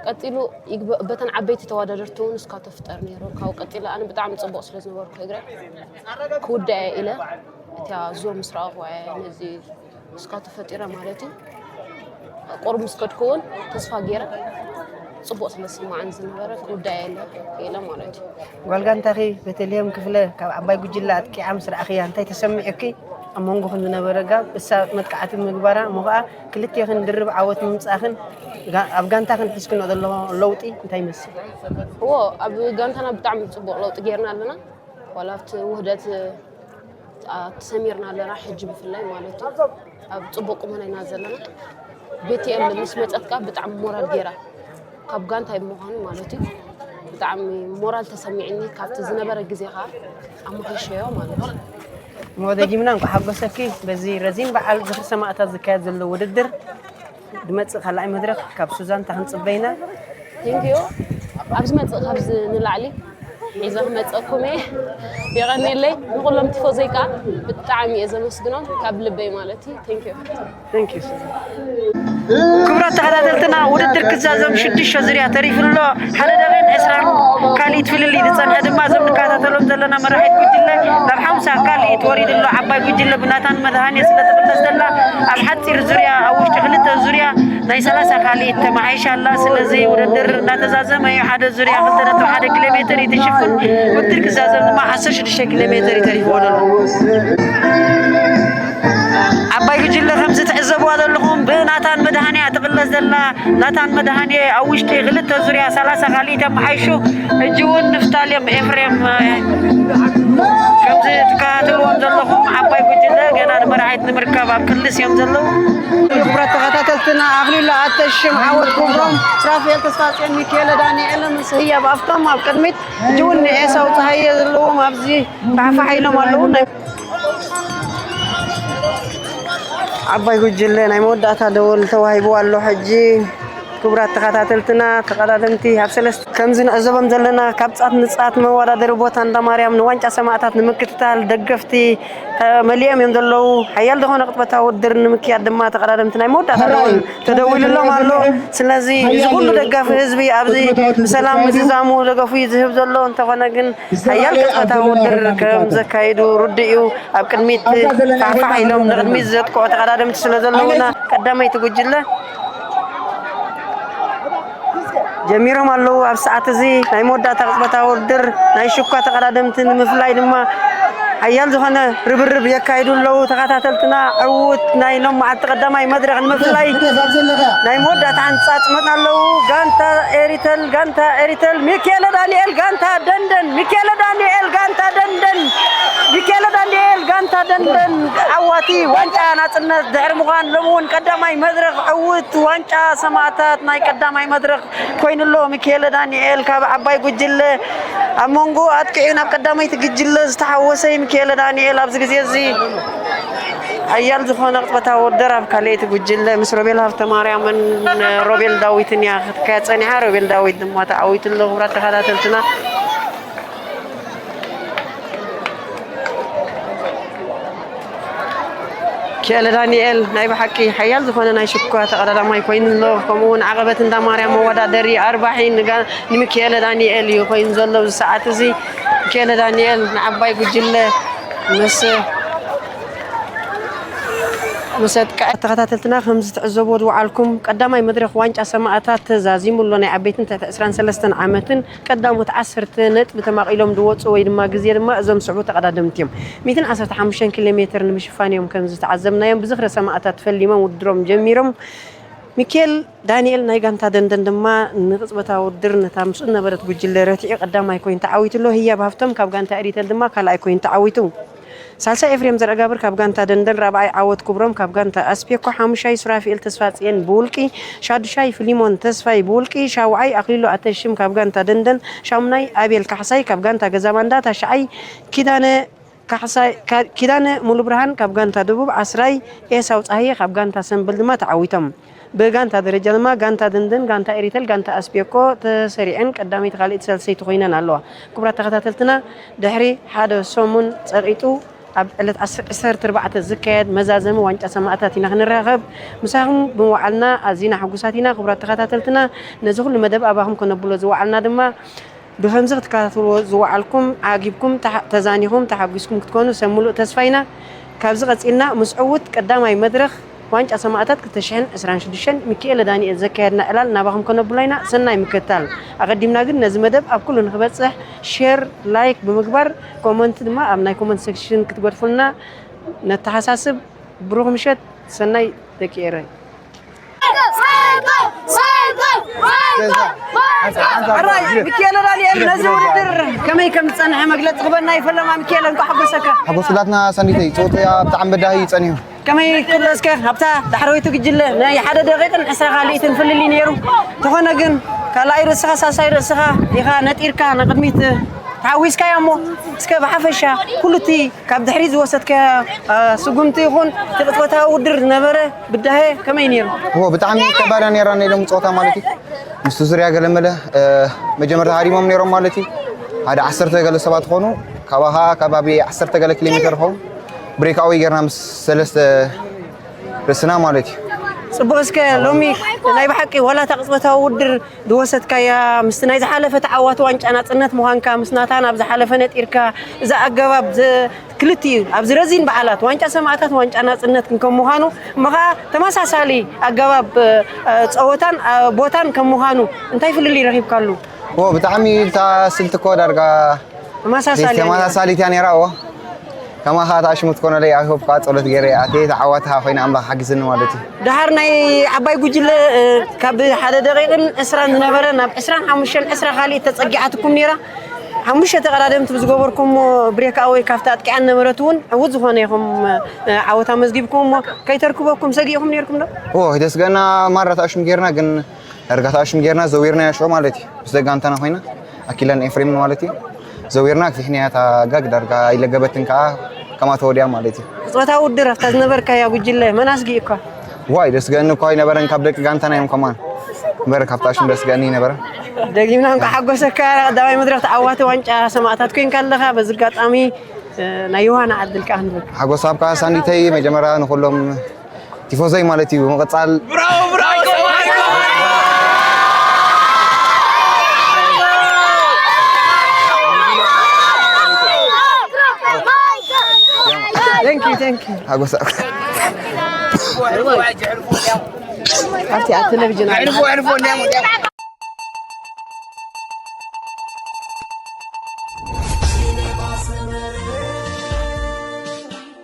ቀጺሉ ይግበ-፣ በተን ዓበይቲ ተወዳደርቲ እውን እስካቶ ፍጠር ነይሩ። ካብኡ ቀጺሉ ኣነ ብጣዕሚ ጽቡቕ ስለ ዝነበርኩ እግረ ክውዳእ እየ ኢለ እቲያ ዙር ምስ ረኣኹ እየ ነዚ እስካቶ ፈጢረ ማለት እዩ። ቁሩብ ምስ ከድኩ እውን ተስፋ ገይረ ጽቡቕ ስለ ዝስማዓኒ ዝነበረ ክውዳእ እየ ኢለ ክኢለ ማለት እዩ። ጓል ጋንታኺ ቤተልሔም ክፍለ ካብ ዓባይ ጉጅለ ኣጥቂዓ ምስ ረኣኽያ እንታይ ተሰሚዑኪ? ኣብ መንጎኽን ዝነበረ ጋብ እሳ መጥቃዕቲ ምግባራ እሞ ኸኣ ክልቴኽን ድርብ ዓወት ምምጻእኽን ጋ-፣ ኣብ ጋንታኽን ሒዝክንኦ ዘለኹ ለውጢ እንታይ ይመስል? እዎ፣ ኣብ ጋንታና ብጣዕሚ ጽቡቕ ለውጢ ጌርና ኣለና። ዋላ ኣብቲ ውህደት፣ ኣ፣ ተሰሚርና ኣለና፣ ሕጂ ብፍላይ ማለት እዩ። ኣብ ጽቡቕ ቁመና ኢና ዘለና። ቤትኤል ምስ መጸት ከኣ ብጣዕሚ ሞራል ጌራ፣ ካብ ጋንታይ ብምዃኑ ማለት እዩ። ብጣዕሚ ሞራል ተሰሚዕኒ፣ ካብቲ ዝነበረ ግዜ ከኣ ኣመሓይሸዮ ማለት እዩ። እሞ ደጊምና እንኳዕ ሓጎሰኪ። በዚ ረዚን በዓል ዝኽሪ ሰማእታት ዝካየድ ዘሎ ውድድር ድመጽእ ካልኣይ መድረኽ ካብ ሱዛን እንታይ ክንጽበ ኢና? ቴንኪዩ። ኣብ ዝመጽእ ካብዚ ንላዕሊ ሒዘ ክመጸኩም እየ። የቐንየለይ። ንኹሎም ቲፎዘይ ከኣ ብጣዕሚ እየ ዘመስግኖም ካብ ልበይ ማለት እዩ። ቴንኪዩ። ቴንኪዩ። ክቡራት ተኸታተልትና፣ ውድድር ክዛዘም ሽዱሽተ ዙርያ ተሪፉ ኣሎ። ሓደ ደቂቕን ዕስራን ካልኢት ፍልልይ ዝጸንሐ ድማ እዞም ንከታተሎም ዘለና መራሒት ጉጅለ ናብ ሓምሳ ካልኢት ወሪዱ ኣሎ። ዓባይ ጉጅለ ብናታን መድሃኔ ስለ ትቕለስ ዘላ ኣብ ሓጺር ዙርያ፣ ኣብ ውሽጢ ክልተ ዙርያ ናይ ሰላሳ ካልኢት ተመሓይሻ ኣላ። ስለዚ ውድድር እናተዛዘመ እዩ። ሓደ ዙርያ ክልተ ነጥቢ ሓደ ኪሎ ሜትር እዩ ትሽፍን። ውድድር ክዛዘም ድማ ዓሰርተ ሽዱሽተ ኪሎ ሜትር እዩ ተሪፍዎ ዘሎ። ዓባይ ጉጅለ ከምዚ ትዕዘብዋ ዘለኹም ብናታን መድሃኔ እያ ትቕለስ ዘላ። ናታን መድሃኔ ኣብ ውሽጢ ክልተ ዙርያ ሰላሳ ካልኢት ኣመሓይሹ። ሕጂ እውን ንፍታሌም ኤፍሬም፣ እ፣ ከምዚ ትከታተልዎም ዘለኹም ዓባይ ጉጅለ ገና ንመርዓይት ንምርካብ ኣብ ክልስ እዮም ዘለዉ። ክቡራት ተኸታተልትና፣ ኣኽሊሉ ኣተሽም፣ ዓወት ክብሮም፣ ሱራፌል ተስፋጽዮን፣ ሚካኤለ ዳንኤል ምስ ህያብ ሃፍቶም ኣብ ቅድሚት፣ ሕጂ እውን ንኤሳው ጸሃየ ዘለዎም ኣብዚ ፋሕፋሕ ኢሎም ኣለዉ። ናይ ዓባይ ጉጅለ ናይ መወዳእታ ደወል ተዋሂቡ ኣሎ። ሕጂ ክቡራት ተኸታተልትና፣ ተቐዳደምቲ ኣብ ሰለስተ፣ ከምዚ ንዕዘቦም ዘለና ካብ ጻት ንጻት መወዳደሪ ቦታ እንዳ ማርያም ንዋንጫ ሰማእታት ንምክትታል ደገፍቲ፣ እ፣ መሊኦም እዮም ዘለዉ። ሓያል ዝኾነ ቅጽበታዊ ውድድር ንምክያድ ድማ ተቐዳደምቲ ናይ መወዳእታ ደወል ተደዊሉሎም ኣሎ። ስለዚ እዚ ኩሉ ደጋፊ ህዝቢ ኣብዚ ብሰላም ምዝዛሙ ደገፉ እዩ ዝህብ ዘሎ። እንተኾነ ግን ሓያል ቅጽበታዊ ውድድር ከም ዘካይዱ ርዱእ እዩ። ኣብ ቅድሚት ፋሕፋሕ ኢሎም ንቕድሚት ዘጥቅዑ ተቐዳደምቲ ስለ ዘለዉና ቀዳመይቲ ጉጅለ ጀሚሮም ኣለዉ። ኣብ ሰዓት እዚ ናይ መወዳእታ ቅጽበታዊ ውድድር ናይ ሽኳ ተቐዳደምቲ ንምፍላይ ድማ ሓያል ዝኾነ ርብርብ የካይዱ ኣለዉ። ተኸታተልትና ዕዉት ናይ ሎም መዓልቲ ቀዳማይ መድረኽ ንምፍላይ ናይ መወዳእታ ሕንጻጽ መጽ ኣለዉ። ጋንታ ኤሪተል፣ ጋንታ ኤሪተል፣ ሚካኤለ ዳንኤል፣ ጋንታ ደንደን፣ ሚካኤለ ዳንኤል፣ ጋንታ ደንደን፣ ሚካኤለ ዳንኤል፣ ጋንታ ደንደን፣ ዓዋቲ ዋንጫ ናጽነት ድሕሪ ምዃን ሎም እውን ቀዳማይ መድረኽ ዕዉት ዋንጫ ሰማእታት ናይ ቀዳማይ መድረኽ ኮይኑ ኣሎ። ሚካኤለ ዳንኤል ካብ ዓባይ ጉጅለ ኣብ መንጎ ኣጥቂዑ ናብ ቀዳመይቲ ጉጅለ ዝተሓወሰ እዩ። ሚካኤለ ዳንኤል ኣብዚ ግዜ እዚ ሓያል ዝኾነ ቅጽበታዊ ውድድር ኣብ ካልኣይቲ ጉጅለ ምስ ሮቤል ሃብተማርያምን ሮቤል ዳዊትን እያ ክትካየድ ጸኒሓ። ሮቤል ዳዊት ድማ ተዓዊቱ ኣሎ። ክቡራት ተኸታተልትና፣ ሚካኤለ ዳንኤል ናይ ብሓቂ ሓያል ዝኾነ ናይ ሽኳ ተቐዳዳማይ ኮይኑ ኣሎ። ከምኡ እውን ዓቐበት እንዳ ማርያም መወዳደሪ ኣርባሒ ንጋ-፣ ንሚካኤለ ዳንኤል እዩ ኮይኑ ዘሎ ኣብዚ ሰዓት እዚ። ሚካኤለ ዳንኤል ንዓባይ ጉጅለ ምስ፣ ምስ ኣጥቅዐ። ተኸታተልትና፣ ከምዚ ትዕዘብዎ ዝወዓልኩም ቀዳማይ መድረኽ ዋንጫ ሰማእታት ተዛዚሙ ኣሎ። ናይ ዓበይትን ትሕቲ ዕስራን ሰለስተን ዓመትን ቀዳሞት ዓሰርተ ነጥቢ ተማቒሎም ዝወፁ ወይ ድማ ግዜ ድማ እዞም ዝስዕቡ ተቐዳደምቲ እዮም። ሚእትን ዓሰርተ ሓሙሽተን ኪሎ ሜትር ንምሽፋን እዮም ከምዚ ዝተዓዘብናዮም። ብዝኽረ ሰማእታት ፈሊሞም ውድድሮም ጀሚሮም። ሚካኤል ዳንኤል ናይ ጋንታ ደንደን ድማ ንቅጽበታዊ ውድድር ነታ ምስኡ ዝነበረት ጉጅለ ረቲዑ ቀዳማይ ኮይኑ ተዓዊቱ ኣሎ። ህያብ ሃፍቶም ካብ ጋንታ ኤሪተል ድማ ካልኣይ ኮይኑ ተዓዊቱ። ሳልሳይ ኤፍሬም ዘርአጋብር ካብ ጋንታ ደንደን፣ ራብዓይ ዓወት ክብሮም ካብ ጋንታ ኣስፔኮ፣ ሓሙሻይ ሱራፊኤል ተስፋጽየን ብውልቂ፣ ሻዱሻይ ፊሊሞን ተስፋይ ብውልቂ፣ ሻውዓይ ኣኽሊሉ ኣተሽም ካብ ጋንታ ደንደን፣ ሻሙናይ ኣቤል ካሕሳይ ካብ ጋንታ ገዛባንዳ፣ ታሽዓይ ኪዳነ ካሕሳይ፣ ካ-፣ ኪዳነ ሙሉብርሃን ካብ ጋንታ ደቡብ፣ ዓስራይ ኤሳው ጻህየ ካብ ጋንታ ሰምበል ድማ ተዓዊቶም። ብጋንታ ደረጃ ድማ ጋንታ ደንደን፣ ጋንታ ኤሪተል፣ ጋንታ ኣስቤኮ ተሰሪዐን ቀዳመይቲ፣ ካልኣይቲ፣ ሳልሰይቲ ኮይነን ኣለዋ። ክቡራት ተኸታተልትና፣ ድሕሪ ሓደ ሰሙን ጸቒጡ ኣብ ዕለት ዓሰርተ ኣርባዕተ ዝካየድ መዛዘሚ ዋንጫ ሰማእታት ኢና ክንራኸብ። ምሳኹም ብምውዓልና ኣዚና ሕጉሳት ኢና። ክቡራት ተኸታተልትና፣ ነዚ ኩሉ መደብ ኣባኹም ከነብሎ ዝወዓልና ድማ ብኸምዚ ክትከታተልዎ ዝወዓልኩም ዓጊብኩም፣ ተሓ-፣ ተዛኒኹም፣ ተሓጒስኩም ክትኮኑ ሰብ ምሉእ ተስፋ ኢና። ካብዚ ቀጺልና ምስ ዕዉት ቀዳማይ መድረኽ ዋንጫ ሰማእታት ክልተ ሽሕን ዕስራን ሽዱሽተን ሚኪኤለ ዳንኤል ዘካየድና ዕላል ናባኹም ከነብሎ ኢና። ሰናይ ምክትታል። ኣቐዲምና ግን ነዚ መደብ ኣብ ኩሉ ንክበጽሕ ሼር፣ ላይክ ብምግባር፣ ኮመንት ድማ ኣብ ናይ ኮመንት ሴክሽን ክትገድፉልና ነተሓሳስብ። ብሩኽ ምሸት፣ ሰናይ ደቂ ኤረይ። ኣራይ ሚኪኤለ ዳንኤል ነዚ ውድድር ከመይ ከም ዝጸንሐ መግለጺ ክበና ይፈለማ። ሚኪኤለ፣ እንኳዕ ሓጎሰካ። ሓጎስ ኩላትና ሳንዲተይ፣ ጸወታ ብጣዕሚ በዳሂ እዩ ጸኒሑ። ከመይ ክብሎ እስከ፣ ኣብታ ዳሕረወይቲ ጉጅለ ናይ ሓደ ደቂቕን ዕስራ ካልኢትን ፍልልይ ነይሩ። እንተኾነ ግን ካልኣይ ርእስኻ ሳልሳይ ርእስኻ ኢኻ ነጢርካ ንቕድሚት ተሓዊስካያ እሞ፣ እስከ ብሓፈሻ ኩሉ እቲ ካብ ድሕሪት ዝወሰድካዮ፣ እ፣ ስጉምቲ ይኹን እቲ ቅጽበታዊ ውድድር ዝነበረ ብዳሄ ከመይ ነይሩ? እዎ፣ ብጣዕሚ ከባድ እያ ነይራ ናይ ሎሚ ጸወታ ማለት እዩ። ምስቲ ዙርያ ገለመለ፣ እ፣ መጀመርታ ሃሪሞም ነይሮም ማለት እዩ። ሓደ ዓሰርተ ገለ ሰባት ዝኾኑ፣ ካባኻ ከባቢ ዓሰርተ ገለ ኪሎ ሜተር ይኸውን። ብሬክ ኣወይ ጌርና ምስ ሰለስተ ርእስና ማለት እዩ። ጽቡቕ፣ እስከ ሎሚ ናይ ብሓቂ ዋላ እታ ቅጽበታዊ ውድድር ዝወሰድካያ ምስቲ ናይ ዝሓለፈ ተዓዋቲ ዋንጫ ናጽነት ምዃንካ ምስ ናታን ኣብ ዝሓለፈ ነጢርካ፣ እዚ ኣገባብ ዘ-፣ ክልቲኡ ኣብዚ ረዚን በዓላት ዋንጫ ሰማእታት ዋንጫ ናጽነት ከም ምዃኑ እሞ ኸኣ ተመሳሳሊ ኣገባብ፣ እ፣ ጸወታን፣ እ፣ ቦታን ከም ምዃኑ እንታይ ፍልልይ ረኺብካሉ? ዎ፣ ብጣዕሚ እታ ስልቲ እኮ ዳርጋ ተመሳሳሊ እያ ነይራ። ተመሳሳሊት እያ ነይራ። ዎ፣ ከማኻ እታ ሽሙ ትኮነለይ፣ I hope ከኣ ጸሎት ገይረ ኣትየ ተዓዋቲ ከኣ ኮይነ ኣምላኽ ሓጊዝኒ ማለት እዩ። ደሓር ናይ ዓባይ ጉጅለ፣ እ፣ ካብ ሓደ ደቂቕን ዕስራን ዝነበረ ናብ ዕስራን ሓሙሽተን ዕስራ ካልእ ተጸጊዓትኩም ነይራ። ሓሙሽተ ተቐዳደምቲ ብዝገበርኩሞ ብሬክ ኣወይ ካብቲ ኣጥቂኣን ነበረት እውን ዕዉት ዝኾነ ኢኹም፣ እ፣ ዓወት ኣመዝጊብኩም እሞ ከይተርክበኩም ሰጊእኩም ነይርኩም ዶ? ዎ፣ ደስገና ማራ ተኣሽም ጌርና፣ ግን ዳርጋ ተኣሽም ጌርና ዘዊርናዮ ሾ ማለት እዩ። ምስ ደጋንታና ኮይና ኣኪለን ኤፍሬም ማለት እዩ። ዘዊርና ግፊሕናያ እታ ጋግ ዳርጋ ኣይለገበትን ከኣ ከማ ተወዲያ ማለት እዩ። ጾታ ውድድር ኣብታ ዝነበርካያ ጉጅለ መን ኣስጊእኳ? ዋይ፣ ደስገኒ እኳ ኣይነበረን፣ ካብ ደቂ ጋንታና እዮም ከማን። እምበር ካብታ ሽም ደስገኒ ኣይነበረን። ደጊምና እንኳዕ ሓጎሰካ ቀዳማይ መድረኽ ተዓዋቲ ዋንጫ ሰማእታት ኮይንካ ኣለኻ። በዚ ኣጋጣሚ፣ እ፣ ናይ ዮሃና ዕድል ከኣ ንብል። ሓጎስ ኣብካ ሳንዲተይ፣ መጀመርያ ንኹሎም ቲፎዞይ ማለት እዩ። ብምቕጻል Thank you, thank you. ሓጎስ ኣብካ። ኣብቲ ኣብ ቴሌቪዥን ኣሎ።